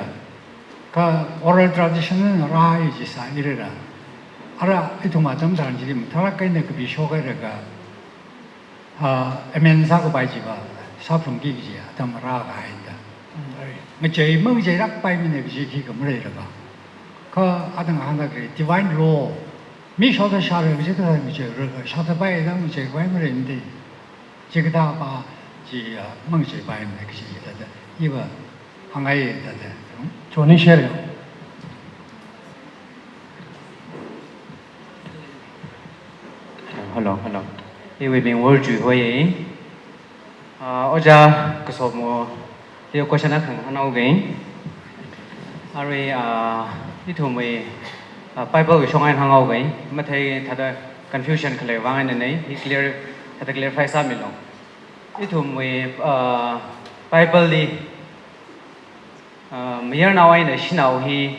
kha oral tradition eina rāhai chi sāhaira. Ara ithum atam tharan chili mathālāk eina kapishok hailaga, ah, amen sākapai chiva sāphalungki kaji atam rākahaida. Mm, ai. Ngachei mangacheilākpaimana kaji khikha maleilaga. Kha athang hāngda khalei divine law, mi shotta shāra kaji kathā ngacheira, shottapaida ngacheikapai maleimana. Chikathāpa chi, ah, mangacheipaimana kaji thāda iva hāngngai thāda. Johnny share yo. Hello, hello. Iwui ming Worjui hoi. Ah, Ojā Kasomwui question akha hānghaoga. Arui, ah, ithumwui, ah, Bible wui shong eina hānghaoga. Mathei thāda confusion khalei vang einana, hi clear, thāda clarify sāmilu. Ithumwui, ah, Bible li, ah, mayarnao eina shanao hi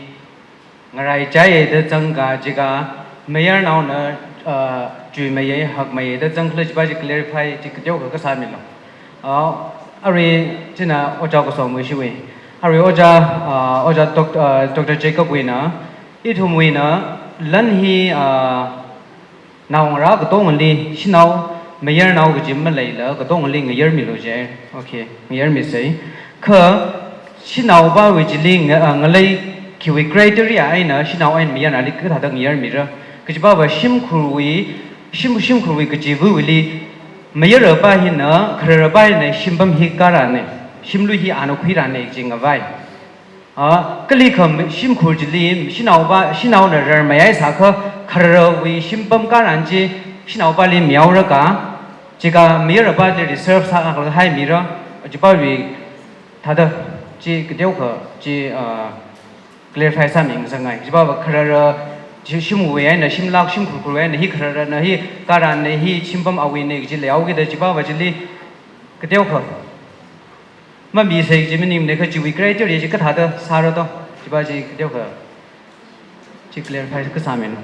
ngaraichaiya da zangkha jiakha, mayarnaona, ah, chuimayei, hakmayei da zangkhala jipa chi clarify chi kateokha kasāmilu. Ah, arui china Ojā Kasomwui shiwui. Arui Ojā, ah, Ojā Doc-, ah, Doctor Jacob wuina, ithumwuina lan hi, ah, naongarā katongali shanao, mayarnao kaji maleila katongali ngayarmilu je. Okay, ngayarmisei. Kha shanaopawui chili nga-, ah, ngalei khiwui criteria eina shanao eina mayarnali kathāda ngayarmira? Kajipava shimkhurwui, shim-, shimkhurwui kachiva̱wuili mayarapa hina, khararpa hina shimpam hi kārana, shimlui hi ana khuirana kaji ngavai. Ah, kalikha shimkhur chili shanaopa, shanaona rarmayai sākha, khararawui shimpam kāran chi shanaopali mihaoraka, jiakha mayarapali reserve sālaga haimira, chipali thāda chi kateokha chi, ah, clarify sāmingasakngai. Chipava kharara chi shimwui eina shimlāk, shimkhurkhurwui eina hi khararana, hi kāranna, hi shimpam awuina kaji leihaokida chipava chili kateokha mamisei kaji maningmana, kha chiwui criteria chi kathāda sāra to, chipa chi kateokha chi clarify kasāmilu.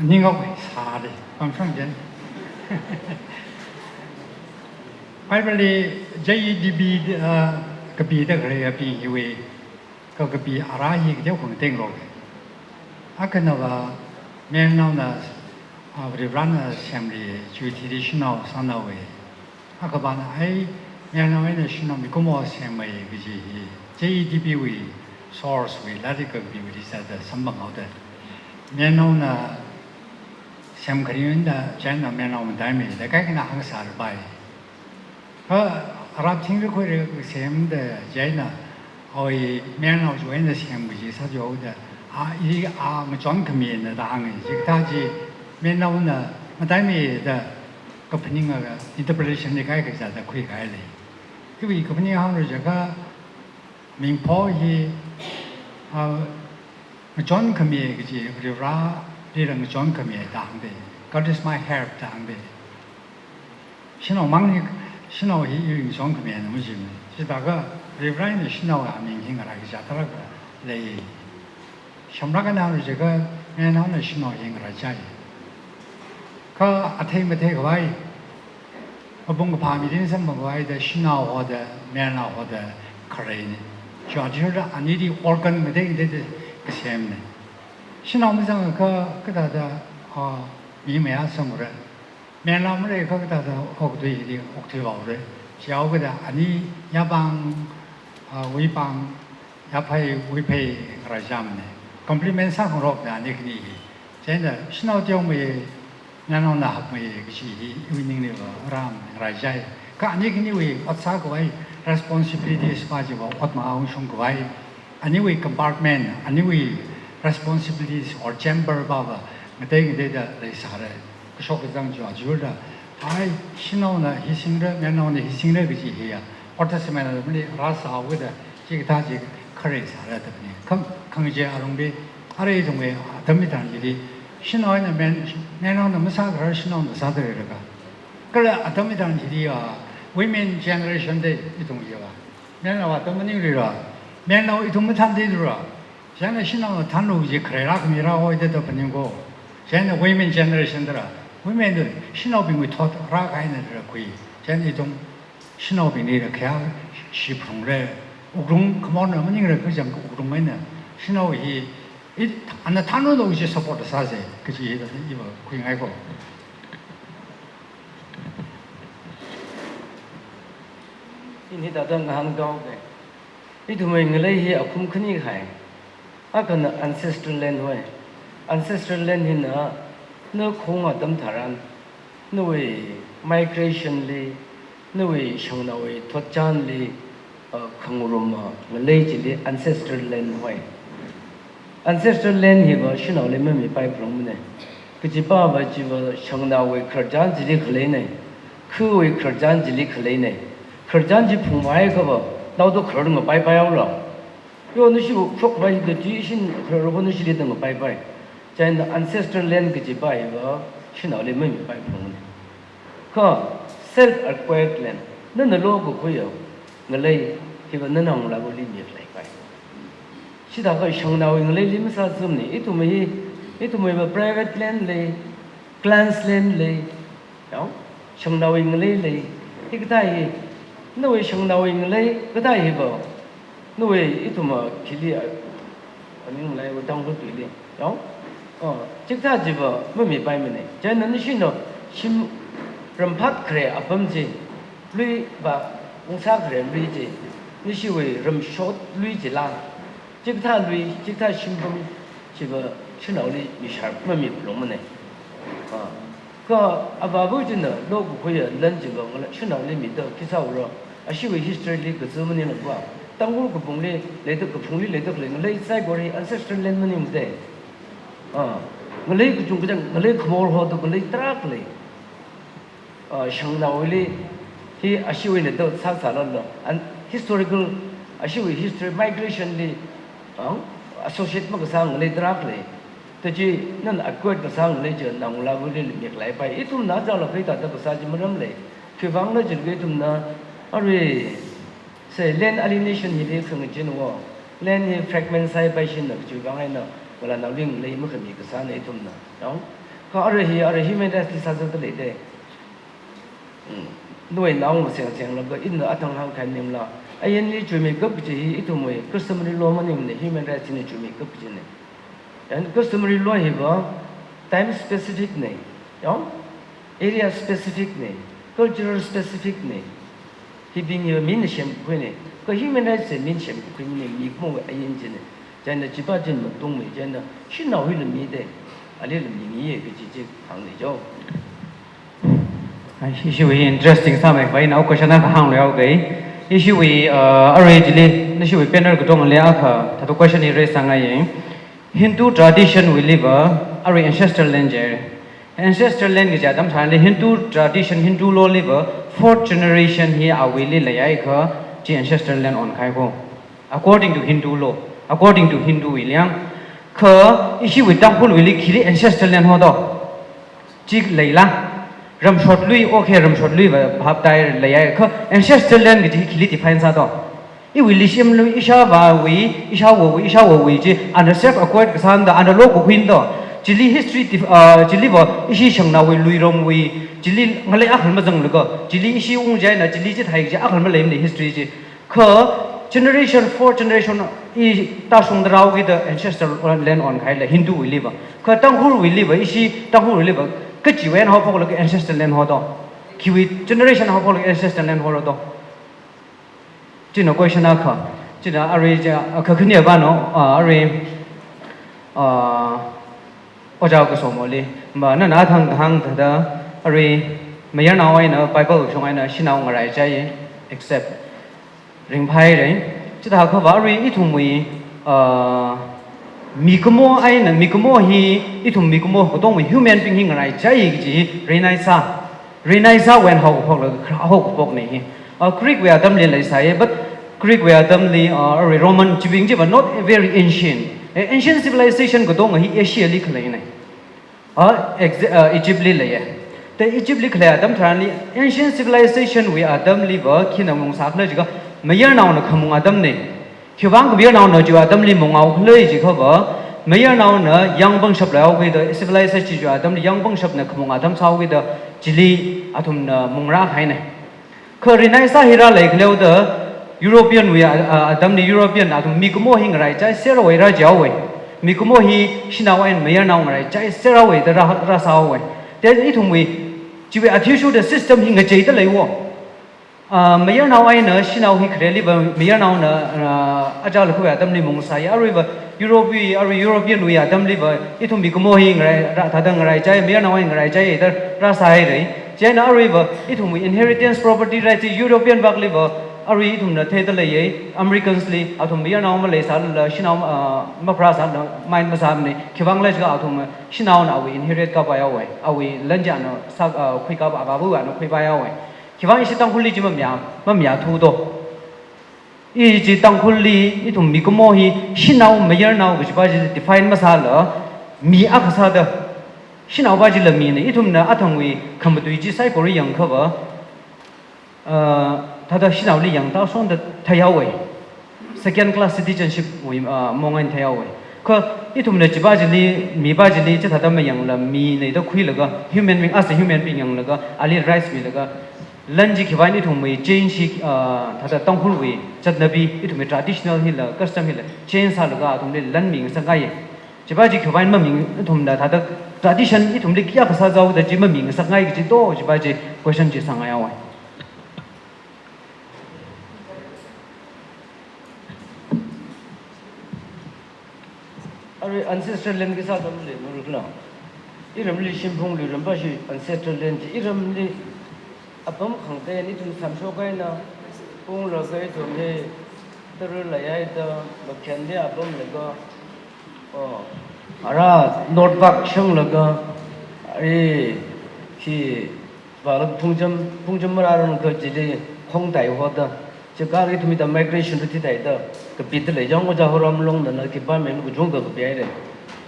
Ningok sāli, pamshang jen. Bible li J E D B, uh, kapida khalei api hiwui, kha kapi ara hi kateokha ngatengrok. Akhanava mayarnaona, ah, Varivarana semli chuithili shanao sānaowui. Akhapana ai mayarnao eina shanao mikumo semhai kaji hi J E D B wui source wui lairik kapiwuili sāda samphang haoda. Mayarnaona semkharing eina china mayarnao mataimeida kaikhana hāngsālapai. Kha Rap thing ri khuira kasem da chieina, oi, mayarnao chiwui eina sem kaji sā chihaoda, a, i, a, ngachon khamina da hānga, chikathā chi, mayarnaona, mataimei da, kaphaninga interpretation li kaikha sāda khuikahai lei. Iwui kaphaning hānglu jiakha, mingpho hi, a, ngachon khami kaji, Varivarali rāngachon khami da hāngda, "God is my help" da hāngda. Shanao mang hi, shanao hi iwui ngachon khami na mujim. Chithākha Varivarali shanao aming hi ngarā kachā tarākha lei. Samrak eina hānglu jiakha, mayarnaona shanao hi ngarā chai. Kha athei matheikhavai, mapung kaphā meeting samphangkhavai da shanao hoda, mayarnao hoda khareina. Chiwui athishurda anili organ ngatei ngateida kasemna. Shanao mazangakha kathāda, a, mi mayā samra. Mayarnao maleiakha kathāda okathuili okthui haora. Chihaokida ani yapāng, a, wuipāng, yaphai wuiphai ngarā chāmana. Compliment sākhangarokna ani khani hi. Chieina shanao teomei, mayarnaona hakmei kaji hi iwui ningli va ram ngarā chai. Kha ani khaniwui ot sākhavai responsibilities pa chiva ot maungshungkhavai. Aniwui compartment, aniwui responsibilities or chamber pava ngatei ngateida leisāra. Kashok kazang chiwui athishurda, ai, shanaona hi singra, mayarnaona hi singra kaji hiya, order semana mali rāsāhaokida, chikathā chi kharei sāra da khani. Khang, khangachei alungli, arui ithumwui atam hitharan chili, shanao eina mayar, mayarnaona masākharar shanaona sāda leilakha. Kala atam hitharan chili, a, women generation da ithum hiva. Mayarnao atam maningluira. Mayarnao ithum mathāntheilura. Chieina shanaona thānlu kaji kharei rākhami rāhaoda da phaning ko. Chieina women generation dara. Women da shanaobingwui thot rākahaina dara khui. Chieina ithum shanaobingli da khayā shiphrungra. Wuklung khamorna maningra kachang wuklung eina. Shanao hi, i, ana thānlu kaji support sāsa kaji hi da iva khuingai ko. Ini hithāda ngahānkahaoke. Ithumwui ngalei hi akhum khani kahai. Akhana ancestral land hoi. Ancestral land hina na khong atam tharan, nawui migration li, nawui shangnaowui thotchanli, a, khangaruma ngalei chili ancestral land hoi. Ancestral land hiva shanaoli mamipai phalungmana. Kajipa va chiva shangnaowui khararchan chili khaleina. Khawui khararchan chili khaleina. Khararchan chi phungmahaiakhava, naoda kharar ngapaipai haora. Yo, nashi shokpai da chi shin kharar ko nashili da ngapaipai. Chieina ancestral land kajipa hiva shanaoli mamipai phalungmana. Kha self-acquired land, nana lokakhuiya ngalei hiva nana ngalāvali mikhalaipai. Chithākha shangnaowui ngaleili masāzumna, ithum hi, ithumwui va private land lei, clans land lei, yao, shangnaowui ngalei lei, hikathā hi, nawui shangnaowui ngalei kathā hiva, nawui ithum a khili a, aning malai va Tangkhul tuili, yao? Oh, chikathā chiva mamipaimana. Chieina nashina shim ramphat kharei apam chi, lui va ungsā kharei lui chi, nashiwui ramshot lui chila, chikathā lui, chikathā shimpam chiva shanaoli mishar mami phalungmana. Ah. Kha avāva china lokakhuiya land chiva ngala shanaoli mida khi sāhaora, ashiwui history li kazu maningla kha. Tangkhul kapungli leida, kaphungli leida khalei ngalei saikora ancestral land maningmada. Ah, ngalei kachungkha chang, ngalei khamor hoda ngalei tarākha lei. Ah, shangnaowuili hi ashiwuina da sāsālala, and historical, ashiwui history migration li, ah, associate makasā ngalei tarākha lei. Tachi nana acquired kasā ngalei chi nangalāvali mikhalaipai. Ithumna zangla khaitata kasā chi maram lei. Khiwuivangla jilakha ithumna arui, say, land alienation hili khangachin wo. Land hi fragment sāhaipaishina kajiwui vang eina ngalānaoli ngalei makhami kasāna ithumna. Yao? Kha arui hi, arui human rights li sāzatda leida. Hmm. Nawui naongarā seng senglaga ina athang hāngkahai maningla, ainli chuimeikap kaji hi ithumwui customary law maningmana, human rights hina chuimeikap kajina. And customary law hiva time specific na, yao? Area specific na, cultural specific na. Hibing hiva mina semkakhuina, kha human rights hi mina semkakhui maningmana, mikumo ain china. Chieina chipa china matungmei, chieina shanao hila mida, alila mingi kaji chi hāngni jo. Ishiwui interesting sāmei vai nao question akha hānglu yao gai. Ishiwui, uh, arui chili, nashiwui panel katongali akha, thāda question hi raise sāngai. Hindu tradition wuiliva, arui ancestral land je. Ancestral land kaji atam tharanli Hindu tradition, Hindu law liva, fourth generation hi awuili leiakha, chi ancestral land onkahai ko. According to Hindu law, according to Hindu wuiliang, kha ishiwui Tangkhulwuili khili ancestral land ho do. Chi leila, ramshotli, okay, ramshotliva bhap tai leiakha, ancestral land kaji khili define sā do. Iwui leishimli, ishāvāwui, ishāwowui, ishāwowui chi, under self accord kasāna da, under law kakhuina do. Chili history dif-, uh, chiliva, ishi shangnaowui, luirongwui, chili ngalei akhal mazanglaga, chili ishi ung jaina, chili chithāi kaji akhal maleimana history chi. Kha generation, four generation, i tāshungda rāhaokida ancestral land onkahaila Hindu wuiliva. Kha Tangkhulwuiliva, ishi Tangkhulwuiliva, kachiwui eina haophoklaga ancestral land ho do. Khiwui generation haophoklaga ancestral land hora do. China question akha. China arui ja, akha khani va no, ah, arui, ah, Ojā Kusomoli. Ma, nana thang thang thāda, arui, mayarnao eina, Bible shong eina, shanao ngaraichai, except ringphāhaira. Chithākhava arui ithumwui, ah, mikumo eina, mikumo hi, ithum mikumo katongwui human being hi ngaraichai kaji hi, rinaisa. Rinaisawui eina haophokla, haophokna hi. Ah, Greek wui atamli leisai, but Greek wui atamli, ah, arui Roman chibing chiva not very ancient. Eh, ancient civilization katonga hi Asia li khaleina. Ah, exa-, ah, Egypt li leiya. Te Egypt li khalei atam tharanli, ancient civilization wui atamliva, khina mung sākhala jiakha, mayarnaona khamung atamna. Khiwuivang mayarnaona chiwui atamli munghaokhala jiakhava, mayarnaona yangpangshap leihaokida, civilization chiwui atamli yangpangshapna khamung atam sāhaokida, chili athumna mungrākahaina. Kha rinaisa hi rāleikhaleoda, European wui a, a, atamli European athum mikumo hi ngaraichaiserra haira jihaowa. Mikumo hi shanao eina mayarnao ngaraichaiserra haira da rā, rāsāhaowa. Then ithumwui, chiwui athishurda system hi ngacheida leiwo. Ah, mayarnao eina shanao hi khareliva, mayarnaona, ah, achālakhawui atamli mungsāya, aruiva Europe wui, arui European wui atamliva, ithum mikumo hi ngarai, rā, thāda ngaraichai, mayarnao eina ngaraichai da rāsāhaira. Chieina aruiva, ithumwui inheritance property rights chi European vakliva, arui ithumna theida leiya, Americans li, athum mayarnao maleisālala, shanao, ah, mapharāsālala, mind masāmana, khiwuivang khala jiakha athum, shanaona awui inherit kapaihaowa, awui lan chi ana sā, ah, khuikapa, avāva̱wui ana khuipaihaowa. Khiwuivang ishi Tangkhulli chi mamayā, mamayāthu do. I chi Tangkhulli, ithum mikumo hi, shanao, mayarnao kajipa chi define masāla, mi akha sāda, shanaopa chila mina, ithumna athangwui khamatui chi saikora yangkhava, ah, thāda shanaoli yangtāshonda theihaowa. Second class citizenship wui, ah, mong eina theihaowa. Kha ithumna chipa chili, mipa chili, chithāda mayangla, mina da khuilaga, human being, as a human being yanglaga, ali rights milaga, lan chi khiwuivang ithumwui change hi, ah, thāda Tangkhulwui chatnabi, ithumwui traditional hila, custom hila, change sālaga athumli lan mingasakngaiya. Chipa chi khiwuivang mamin, ithumna thāda tradition ithumli kayākha sāzāhaoda chi mamingasakngai kaji do, chipa chi question chi sāngaihaowa. Arui ancestral land kasā atamli, murukla. Iramli shimphung luiram pashi ancestral land chi, iramli apam khangatei eina ithum samshok eina, unglaga ithum hi tara leihaida, makhanli apam laga, oh, ara North Park shanglaga, ari khi vālaga Phungcham, Phungcham marāranglaga chili khongtai hoda. Chikha ithum hithāda migration ru thitheida, kapida lei, yangkha Ojā Horam Longna na khipā meng kachungkha kapihaira.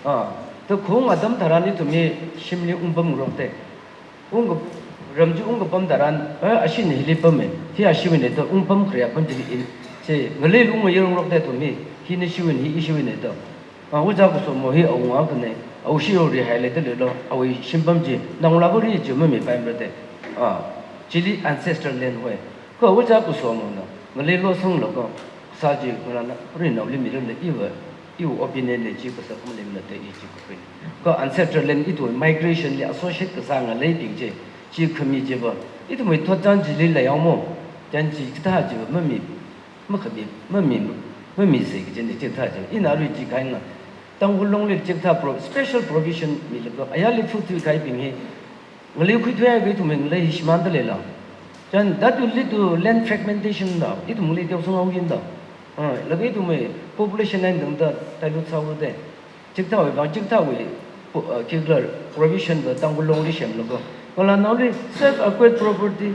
Ah, ta khaung atam tharan ithum hi shimli ungpamngarokta. Ungka, ram chi ungkapam tharan, eh, ashina hili pama, hi ashiwuina da ungpam khare apam chili in. Chi, ngalei ungmayarngarokta ithum hi, hi nashiwuina, hi ishiwuina da. Ah, Ojā Kusomo hi awunga akhana, awui shirao rihailei da leilo, awui shimpam chi, naongalāva ri chi mamipaimara da. Ah, chili ancestral land hoi. Kha Ojā Kusomona, ngalei losanglaga, kasā chi ngalāna, rinaoli milala iva, iwui opinion na chi kasā khamaleimana da i chi kakhui. Kha ancestral land ithum migration li associate kasā ngaleibing chi, chi khami chiva, ithumwui thotchan chili leihaomo, chān chi kathā chiva mami, makhami, mami, mamise kajina chikathā chi. Ina arui chi kahaina, Tangkhul Longli chikathā pro-, special provision milaga, ayarli phutthui kahaibing hi, Ngalei khuithuiakha ithumwui ngalei hi shimānda leila. Chieina that will lead to land fragmentation da. Ithum ngalei teosang haoki da. Ah, laga ithumwui population eina tangda dilute sāhaoda. Chikathāwui vang, chikathāwui, po-, uh, khikhala provision va Tangkhul Longli semlaga, ngalānaoli self acquired property,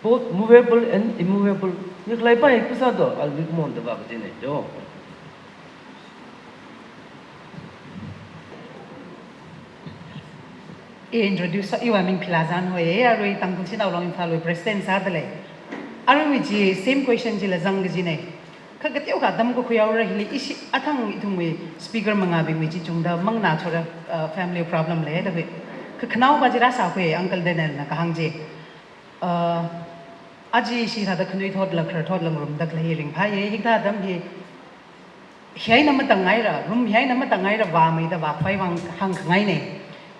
both movable and immovable, mikhalei pai kasā do, alvik monda va kajina jo. I introduce, iwui ming Philazan hoi, arui Tangkhul Shanao Long Imphal wui president sāda lei. Aruiwui chi same question chila zang kajina. Kha kateokha atam kakhui haora hili ishi athang ithumwui speaker mangābingwui chi chungda manganā thura, uh, family problem leida hui. Kha khanaopa chi rāsākhui, Uncle Daniel na kahāng chi. Uh, aja ishi thāda khanui thotla khara thotla ngarumda khalei ringphāya, hikathā atam hi hi eina matangngaira, room hi eina matangngaira vāmeida vākhavai vang hāngkhangaina.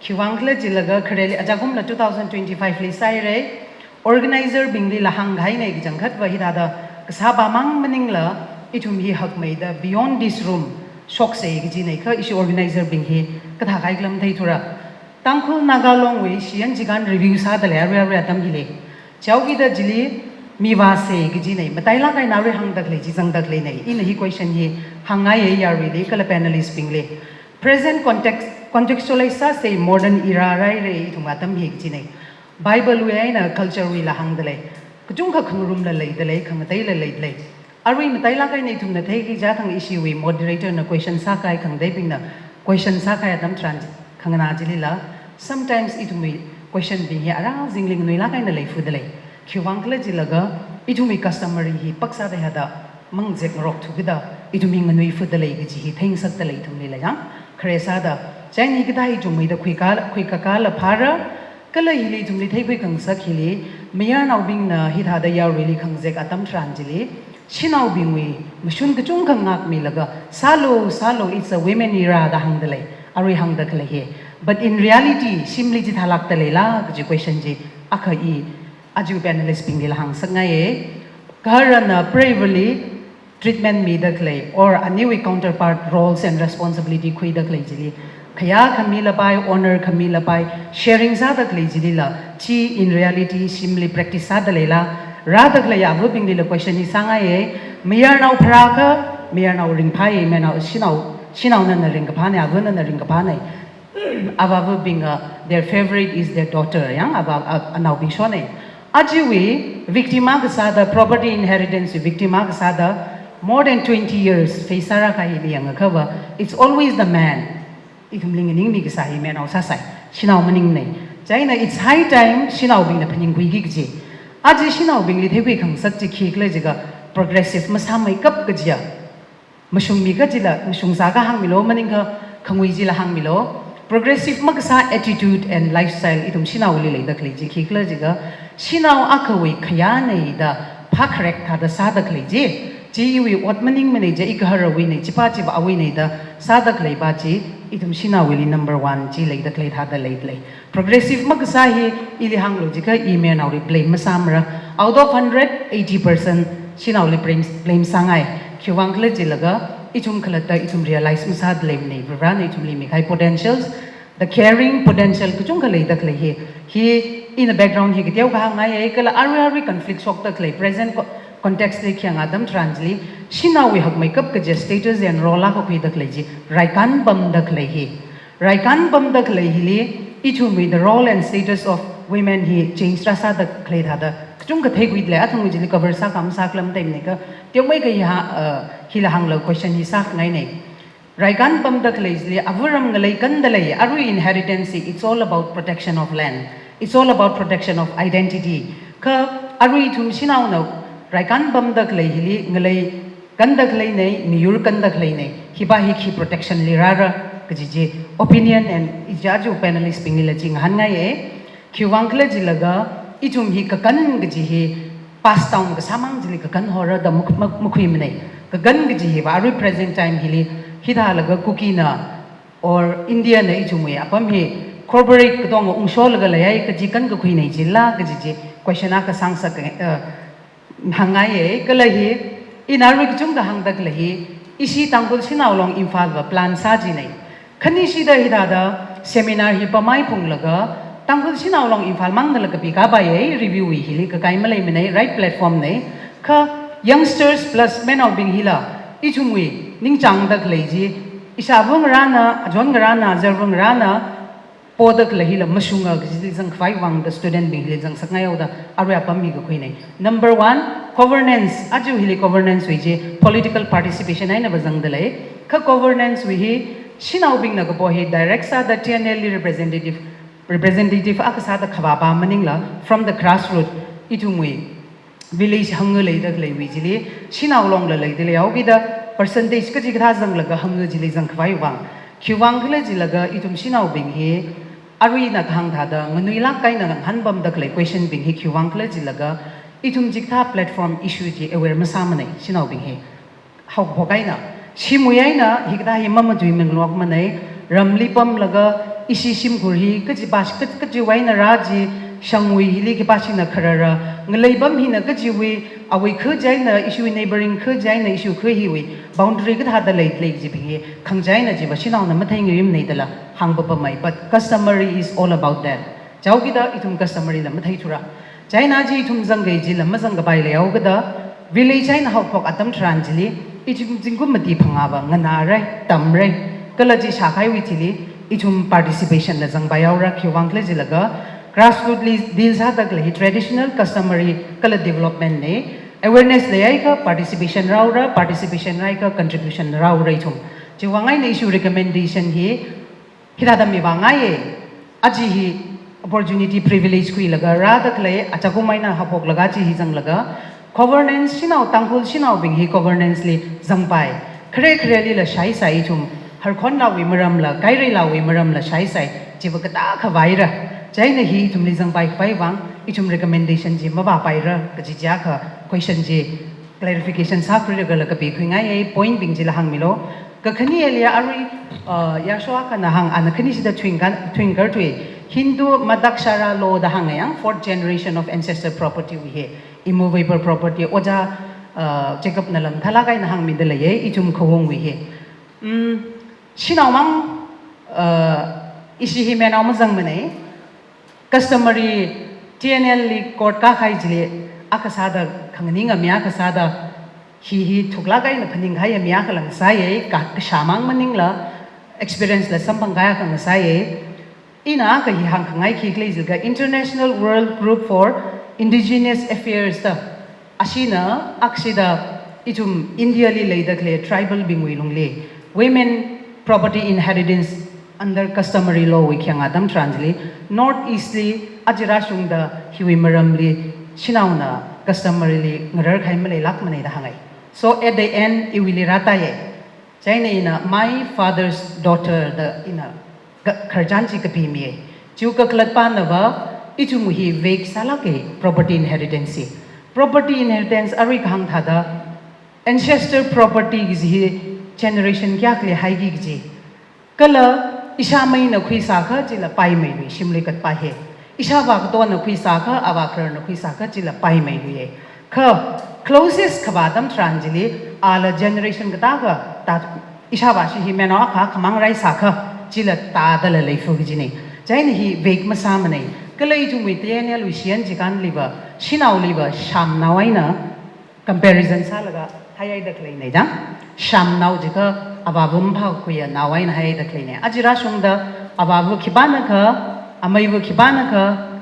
Khiwuivang khala jilaga khareli ajakumla two thousand twenty-five li sāhaira, organizer bingli la hāngkahaina kachangkhat va hithāda kasāpa mang maningla ithum hi hakmeida beyond this room shoksa kajina kha ishi organizer bing hi kathā kahai khala matheithura. Tangkhul Naga Long wui shiyan chikān review sāda lei arui arui atam hili. Chaokida chili mi vāsa kajina, matailāk eina arui hāngda khalei chi zangda khaleina. Ina hi question hi hāngngaiya yaruili kala panelist bingli. Present context, contextualize sāsa modern era rāhaira ithum atam hi kajina. Bible wui eina culture wuila hāngda lei. Kachungkha khangarumla leida lei, khangateila leida lei. Arui matailāk eina ithumna theikhui aja thang ishiwui moderator na question sākahai khangateibingna question sākahai atam tharan khanganā chilila, sometimes ithumwui question bing hi ara zingli nganuilāk eina leifuda lei. Khiwuivang khala jilaga ithumwui customary hi paksa da hada mangzek ngarok thukida ithum hi nganuifuda lei kaji hi theingasakda lei ithumlila yang. Khare sāda, chieina hikathā hi chungmeida khuika, khuikakāla phāra, kala hili ithumli theikhui khangasak hili, mayarnaobingna hithāda yaruili khangazek atam tharan chili, shanaobingwui mashun kachungkha ngākmilaga, sālu, sālu, it's a women era da hāngda lei, arui hāngda khalei hi. But in reality, shimli chithālākda leila kaji question chi akha i aja panelist binglila hāngsakngaiya. Gaharana preivali treatment mida khalei, or aniwui counterpart roles and responsibility khuida khalei chili khayā khami lapai, honor khami lapai, sharing sāda khalei chilila, chi in reality shimli practice sāda leila, rāda khalei avabinglila question hi sāngaiya, mayarnao pharākha, mayarnao ringphāya, mayarnao shanao, shanao nana ringkaphāna, ava nana ringkaphāna. Avāvabing, uh, their favorite is their daughter, yang ava, a, anaobing shona. Ajawui victim akha sāda, property inheritance wui victim akha sāda, more than twenty years face sārākahai hi yangakha va, it's always the man. Ithumli nganingmi kasā hi mayarnao sāsai, shanao maningna. Chieina it's high time shanaobingna phaningkhuiki kaji. Aja shanaobingli theikhui khangasak chi khikhala jiakha progressive masāmeikap kajiya. Mashungmi kajila, mashungsa kahāngmilu, maningakha khangui chila hāngmilu. Progressive makasā attitude and lifestyle ithum shanaoli leida khalei chi khikhala jiakha, shanao akhawui khayāna da phākharek thāda sāda khalei chi, chi iwui ot maningmana, chi igaharawuina, chipa chiva awuina da sāda khaleipa chi, ithum shanaowuili number one chi leida khalei thāda leida lei. Progressive makasā hi ili hānglu jiakha i mayarnaoli blame masāmara. Out of hundred, eighty percent shanaoli blame, blame sāngai. Khiwuivang khala jilaga, ithum khalatta ithum realize masāda leimana, Varena ithumli mikahai potentials, the caring potential kachungkha leida khalei hi. Hi ina background hi kateokha hāngngaiya, kala arui arui conflict shokda khalei present co-, context li khayang atam tharan chili, shanaowui hakmeikap kaji status and role akha khuida khalei chi, raikān pamda khalei hi. Raikān pamda khalei hili, ithumwui the role and status of women hi change rāsāda khalei thāda kachungkha theikhuida lei, athang chili cover sākha masākhala matheimana, kateomeikha hi ha, uh, hila hānglu question hi sākhangaina. Raikān pamda khalei chili, avaram ngalei kanda lei, arui inheritance hi, it's all about protection of land. It's all about protection of identity. Kha arui ithum shanaona raikān pamda khalei hili, ngalei kanda khaleina, miyur kanda khaleina, hipa hi khi protection li rāra kaji chi opinion and ijaja panelist binglila chi ngahānngaiya. Khiwuivang khala jilaga, ithum hi kakān kaji hi pass down kasāmang chili kakān hora da mak-, mak-, makhuimana. Kakān kaji hiva arui present time hili, hithālaga Kukina or Indiana ithumwui apam hi corporate katonga ungsholaga leihai kaji kān kakhuina chila kaji chi question akha sāngasak, uh, hāngngaiya. Kala hi, ina arui kachungkha hāngda khalei hi, ishi Tangkhul Shanao Long Imphal va plan sā jina. Khanishida hithāda seminar hi pamai phunglaga, Tangkhul shanao long Imphal mangdala kapi kapai, review wui hili kakai maleimanei, right platform nei. Kha youngsters plus manaobing hila, ithumwui ningchāngda khalei chi, ishāva ngarāna, achon ngarāna, azarva ngarāna, poda khalei hila mashunga kaji zangkhavai vang da student bing hili zangsakngai haoda, arui apam hi kakhuinei. Number one, governance, aja hili governance wui chi, political participation einava zangda lei. Kha governance wui hi, shanaobingna kapo hi direct sāda T N L li representative, representative akha sāda khavāpa maningla, from the grassroots, ithumwui village hangngaleida khaleiwui chili, shanao longla leida leihaokida, percentage kachikathā zanglaga hangngachili zangkhavai vang. Khiwuivang khala jilaga ithum shanaobing hi, aruina kahāng thāda, nganuilāk eina ngahānpamda khalei question bing hi khiwuivang khala jilaga, ithum chikathā platform issue chi aware masāmanei, shanaobing hi. Haophok eina, shimwui eina, hikathā hi mamatui minglokmanei, ramli pamlaga, ishi shimkhur hi, kachipa, ka-, kachiwui eina rā chi, shangwui hili khipāshina kharara, ngaleipam hina kachiwui, awui kha chieina, ishiwui neighboring kha chieina, ishiwui kha hiwui, boundary kathāda lei, lei kajibing hi, khangachei eina chiva shanaona matheingaimnei dala, hāngpapamei, but customary is all about that. Chaokida ithum customary la matheithura. Chieina chi ithum zangkahai chila mazangkapai leihaokida, village eina haophok atam tharan chili, ithum zingkum mati phangāva nganārai, tamrai, kala chi shākahaiwui thili, ithum participation la zangpai haora, khiwuivang khala jilaga, grassroots li deal sāda khalei traditional, customary, kala development nei, awareness leihaiakha participation rāhaora, participation rāhaiakha contribution rāhaora ithum. Chiwuivang eina issue recommendation hi, hithāda mivāngaiye, aja hi opportunity privilege khuilaga rāda khalei, achakum eina haophoklaga chi hi zanglaga, governance shanao, Tangkhul shanaobing hi governance li zangpai. Khare kharelila shaisai ithum, Harkhonlawui maramla, Kaireilawui maramla shaisai, chiva katā khavaira. Chieina hi ithumli zangpai khavai vang, ithum recommendation chi mavāpaira, kaji chiakha question chi clarification sākhuiragala kapikhuingaiye, point bing chila hāngmilu. Kakhane liya arui, uh, yāsho akhana hāng, ana khanishida twinkar, twinkar tui. Hindu Madakshara law da hānga yang, fourth generation of ancestor property wui hi. Immovable property, Ojā, uh, Jacob na lamthalāk eina hāngmida leiye, ithum khaungwui hi. Mm, shanao mang, uh, ishi hi manao mazangmanei. Customary T N L li court kākahai chili akha sāda khanganing ami akha sāda hi hi thuklāk eina phaningkahai ami akha lang sāye, ka, kashāmang maningla experience la samphangkahai akha ngasāye. Ina akha hi hāngkhangai khikhala jilaga International World Group for Indigenous Affairs da. Ashina, akshida, ithum India li leida khalei tribal bingwui lungli, women property inheritance under customary law wui khayang atam tharan chili, North East li, aja rāshungda hiwui maramli, shanaona customary li ngararkahai maleilākmanei da hāngai. So at the end, iwuili rātāye. Chieina ina my father's daughter da ina ga-, khararchan chi kapimiye. Chiwui kakhalatpanava, ithum hi vague sālāke property inheritance hi. Property inheritance arui kahāng thāda, ancestor property kaji hi generation kayākhali haiki kaji. Kala ishāmeina khuisākha chila paimeilui, shimlui katpa hi. Ishāvā katona khuisākha, avā khararna khuisākha chila paimeiluiye. Kha closest khavā atam tharan chili, ala generation katākha, ta, ishāvā shi hi manao akha khamang raisākha, chila tādala leifu kajinei. Chieina hi vague masāmanei. Kala ithumwui T N L wui shiyan chikānliva, shanaoliva, shamnao eina, comparison sālaga haihaida khaleinei dang. Shamnao jiakha avāva maphākhuiya nao eina haihaida khaleinei. Aja rāshungda avāva khipānakha, ameiva khipānakha,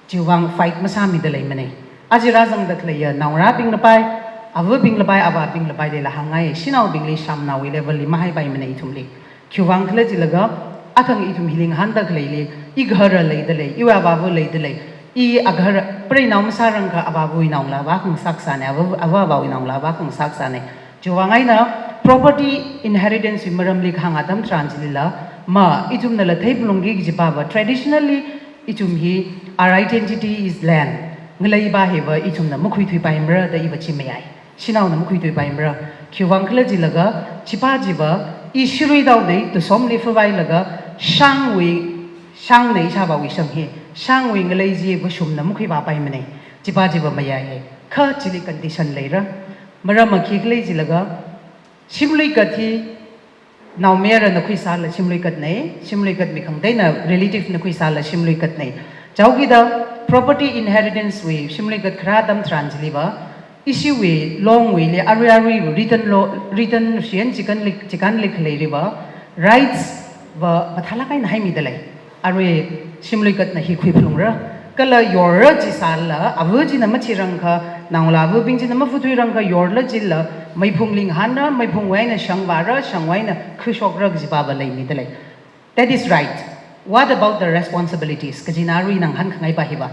chiwuivang fight masāmida leimanei. Aja rāzangda khaleiya naongarābingla pai, avabingla pai, avābingla pai dela hāngngai, shanaobingli shamnaowui level li mahaipaimanei ithumli. Khiwuivang khala jilaga, athang ithum hili ngahānda khaleili, igahara leida lei, iwui avāva leida lei, i agahara, preinao masārangkha avāvawui naongalāva akha ngasākasānei, ava, avāvawui naongalāva akha ngasākasānei. Chiwuivang eina property inheritance wui maramli kahāng atam tharan chilila, ma, ithumnala theiphalungki kajipava, traditionally, ithum hi, our identity is land. Ngaleiva hiva ithumna makhuithuipaimara da iva chi mayai. Shanaona makhuithuipaimara. Khiwuivang khala jilaga, chipa chiva, i shiruidaonei, tusomli phāvailaga, shangwui, shangnei ishāvāwui shang hi, shangwui ngalei chi vāshumna makhuivāpaimanei. Chipa chiva mayaiye. Kha chili condition leira. Maram akha khalei jilaga, shimlui kat hi, naomayarana khuisāla shimluigatnei, shimluigatmi khangateina relative na khuisāla shimluigatnei. Chaokida property inheritance wui shimluigat kharā atam tharan chiliva, ishiwui longwuili arui arui written law, written shiyan chikan lik, chikan lik leiriva, rights va mathālāk eina haimidalei. Arui shimluigatna hi khuiphalungra. Kala yorra chisāla, ava china machirangkha, naongalā avabing china mafuthuirangkha, yorla chila, meiphungli ngahānra, meiphungwui eina shangvāra, shangwui eina khuishokra kajipa va leimidalei. That is right. What about the responsibilities? Kajina arui ina ngahānkhangai pa hiva.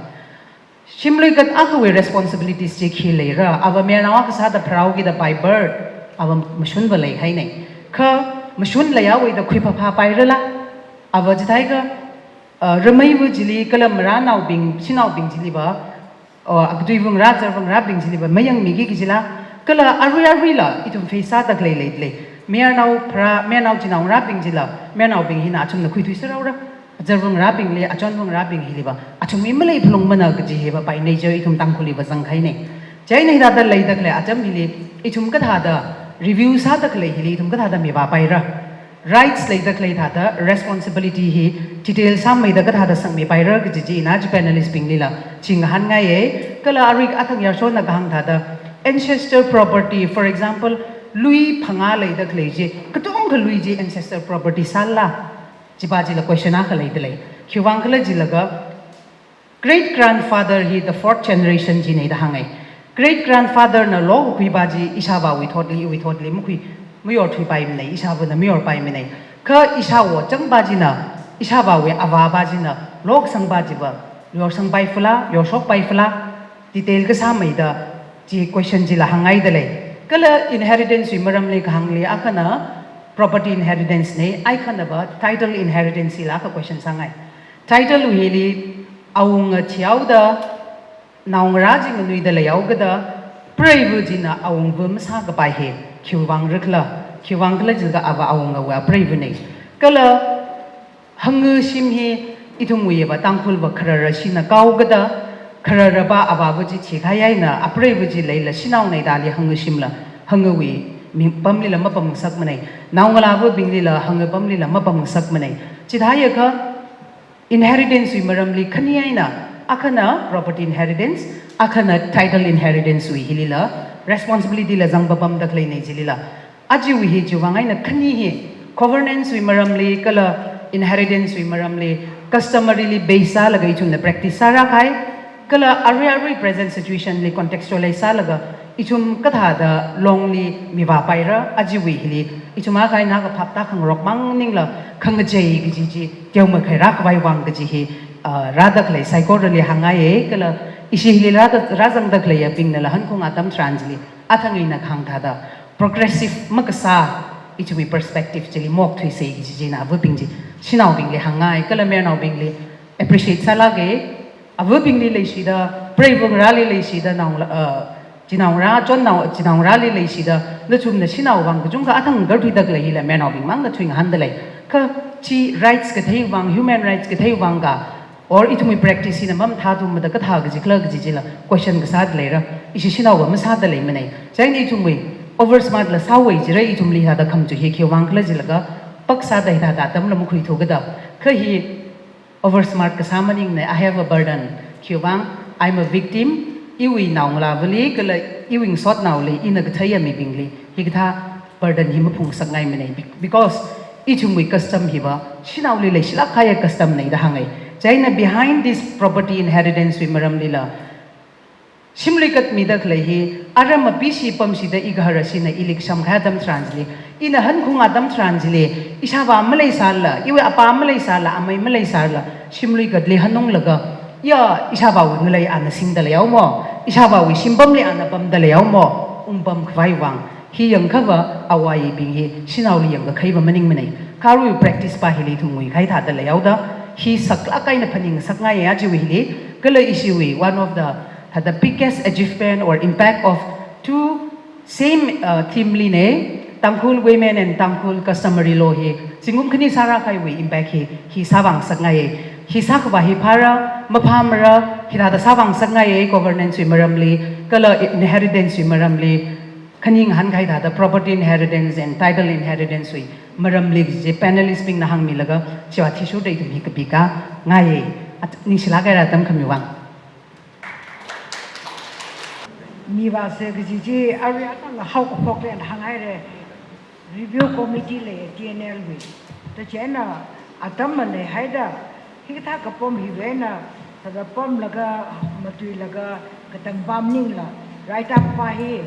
Shimluigat akhawui responsibilities chi khi leira, ava mayarnao akha sāda pharāokida by birth, ava mashunva leihainei. Kha mashun leihaowa da khuiphāphā pairala, ava chithākha, uh, rameiva chili kala marānaobing, shanaobing chiliva, uh, akatui vangarā, azar vangarābing chiliva mayangmiki kajila, kala arui aruila ithum face sāda khalei leidalei. Mayarnao pharā, mayarnao chinaongarābing chila, mayarnaobing hina athumna khuithuiserhaora. Azar vangarābingli, achon vangarābing hiliva, athumwui maleiphalungmana kaji hiva by nature ithum Tangkhulliva zangkahainei. Chieina hithāda leida khalei atam hili, ithum kathāda review sāda khalei hili, ithum kathāda mivāpaira. Rights leida khalei thāda, responsibility hi detail sāmeida kathāda sangmipaira kaji chi ina chi panelist binglila chi ngahānngaiye. Kala arui athang yarshona kahāng thāda, ancestor property, for example, lui phangā leida khalei chi, katongkha lui chi ancestor property sālala, chipa chila question akha leidalei. Khiwuivang khala jilaga, great grandfather hi the fourth generation chinei da hāngai. Great grandfather na lokakhuipa chi ishāvāwui thotli, iwui thotli makhui, mayorthuipaimanei, ishāvana mayorpaimanei. Kha ishāwo changpa china, ishāvāwui avāpa china loksangpa chiva yorsangpaifala, yorshokpaifala, detail kasāmeida chi question chila hāngngaidalei. Kala inheritance wui maramli kahāngli akhana property inheritance nei, aikhanava title inheritance hila akha question sāngai. Title wui hili awunga thihaoda naongarā chi nganuida leihaokida, preiva china awungva masākapai hi khiwuivang rakhala, khiwuivang khala jilaga ava awungawui apreivanei. Kala hangashim hi ithumwuiva Tangkhulva kharara shina kaokida, khararapa avāva chi thikahai eina apreiva chi leila shanaonei dali hangashimla, hangawui mi pamlila mapamngasakmanei. Naongalā avabinglila hanga pamlila mapamngasakmanei. Chithākha inheritance wui maramli khani eina, akhana property inheritance, akhana title inheritance wui hilila responsibility la zangpapamda khaleinei chilila. Ajawui hi chiwuivang eina khani hi governance wui maramli kala inheritance wui maramli customaryli base sālaga ithumna practice sārākahai, kala arui arui present situationli contextualize sālaga ithum kathāda longli mivāpaira, ajawui hili ithum akha eina akha phaptākhangarok mang maningla khangachei kaji chi teomeikhui rākhavai vang kaji hi, ah, rāda khalei saikorali hāngngaiye. Kala ishi hili rāda, rāzangda khaleiyabingnala hankhung atam tharan chili athang eina kahāng thāda progressive makasā ithumwui perspective chili maokthuisei kaji china avabing chi, shanaobingli hāngngai, kala mayarnaobingli appreciate sālāke. Avabingli leishida, preivangarāli leishida, naongalā, uh, chinaongarā, chonnao, chinaongarāli leishida, nathumna shanao vang kachungkha athang ngarthuida khalei hila mayarnaobing mangna thuingahāndalei. Kha chi rights kathei vang, human rights kathei vang ka, or ithumwui practice hina mamathāthuda kathā kaji khala kaji chila question kasāda leira, ishi shanaova masāda leimanei. Chieina ithumwui over smart la sāhaowa jira, ithumli hithāda khamchu hi khiwuivang khala jilaga, pāksāda hithāda atamla makhuithu kada. Kha hi over smart kasā maningnei, I have a burden. Khiwuivang, I'm a victim. Iwui naongalāvali, kala iwui ngasotnaoli, ina katheiya mibingli hikathā burden hi maphungsakngaimanei. Be-, because ithumwui custom hiva shanaoli leishilāk kahaiya custom nei da hāngai. Chieina behind this property inheritance wui maramlila, shimluigatmida khalei hi, ara mapishi pamshida igahara shina ili kasham kahai atam tharan chili, ina hankhung atam tharan chili, ishāvā maleisālala, iwui apā maleisālala, amei maleisālala, shimluigatli hanunglaga, ya, ishāvāwui ngalei ana singda leihaomo, ishāvāwui shimpamli ana pamda leihaomo, ungpamkhavai vang, hi yangkhava avāyibing hi shanaoli yangkakhaiva maningmanei. Kha aruiwui practice pa hili ithum nguikahai thāda leihaoda, hi saklāk eina phaningsakngaiya ajawui hili, kala ishiwui one of the, the biggest achievement or impact of two same, uh, theme linei, Tangkhul women and Tangkhul customary law hi, zingkum khani sārākahaiwui impact hi, hi sāvāngasakngaiye. Hi sākhavā hi phāra, maphāmara, hithāda sāvāngasakngaiye, governance wui maramli, kala inheritance wui maramli, Khani ngahānkahai thāda property inheritance and title inheritance wui maramli kaji panelist bingna hāngmilaga chiwui athishurda ithum hi kapikā ngaiya. At-, ningshilāk haira atam khami vang. Mivāsa kaji chi arui atam haokaphokli hānghaira. Review committee lei T N L wui. Tachieina atam maleihai da, hikathā kapam hiwui eina, thāda pamlaga, matuilaga, katang pam maningla, write up pa hi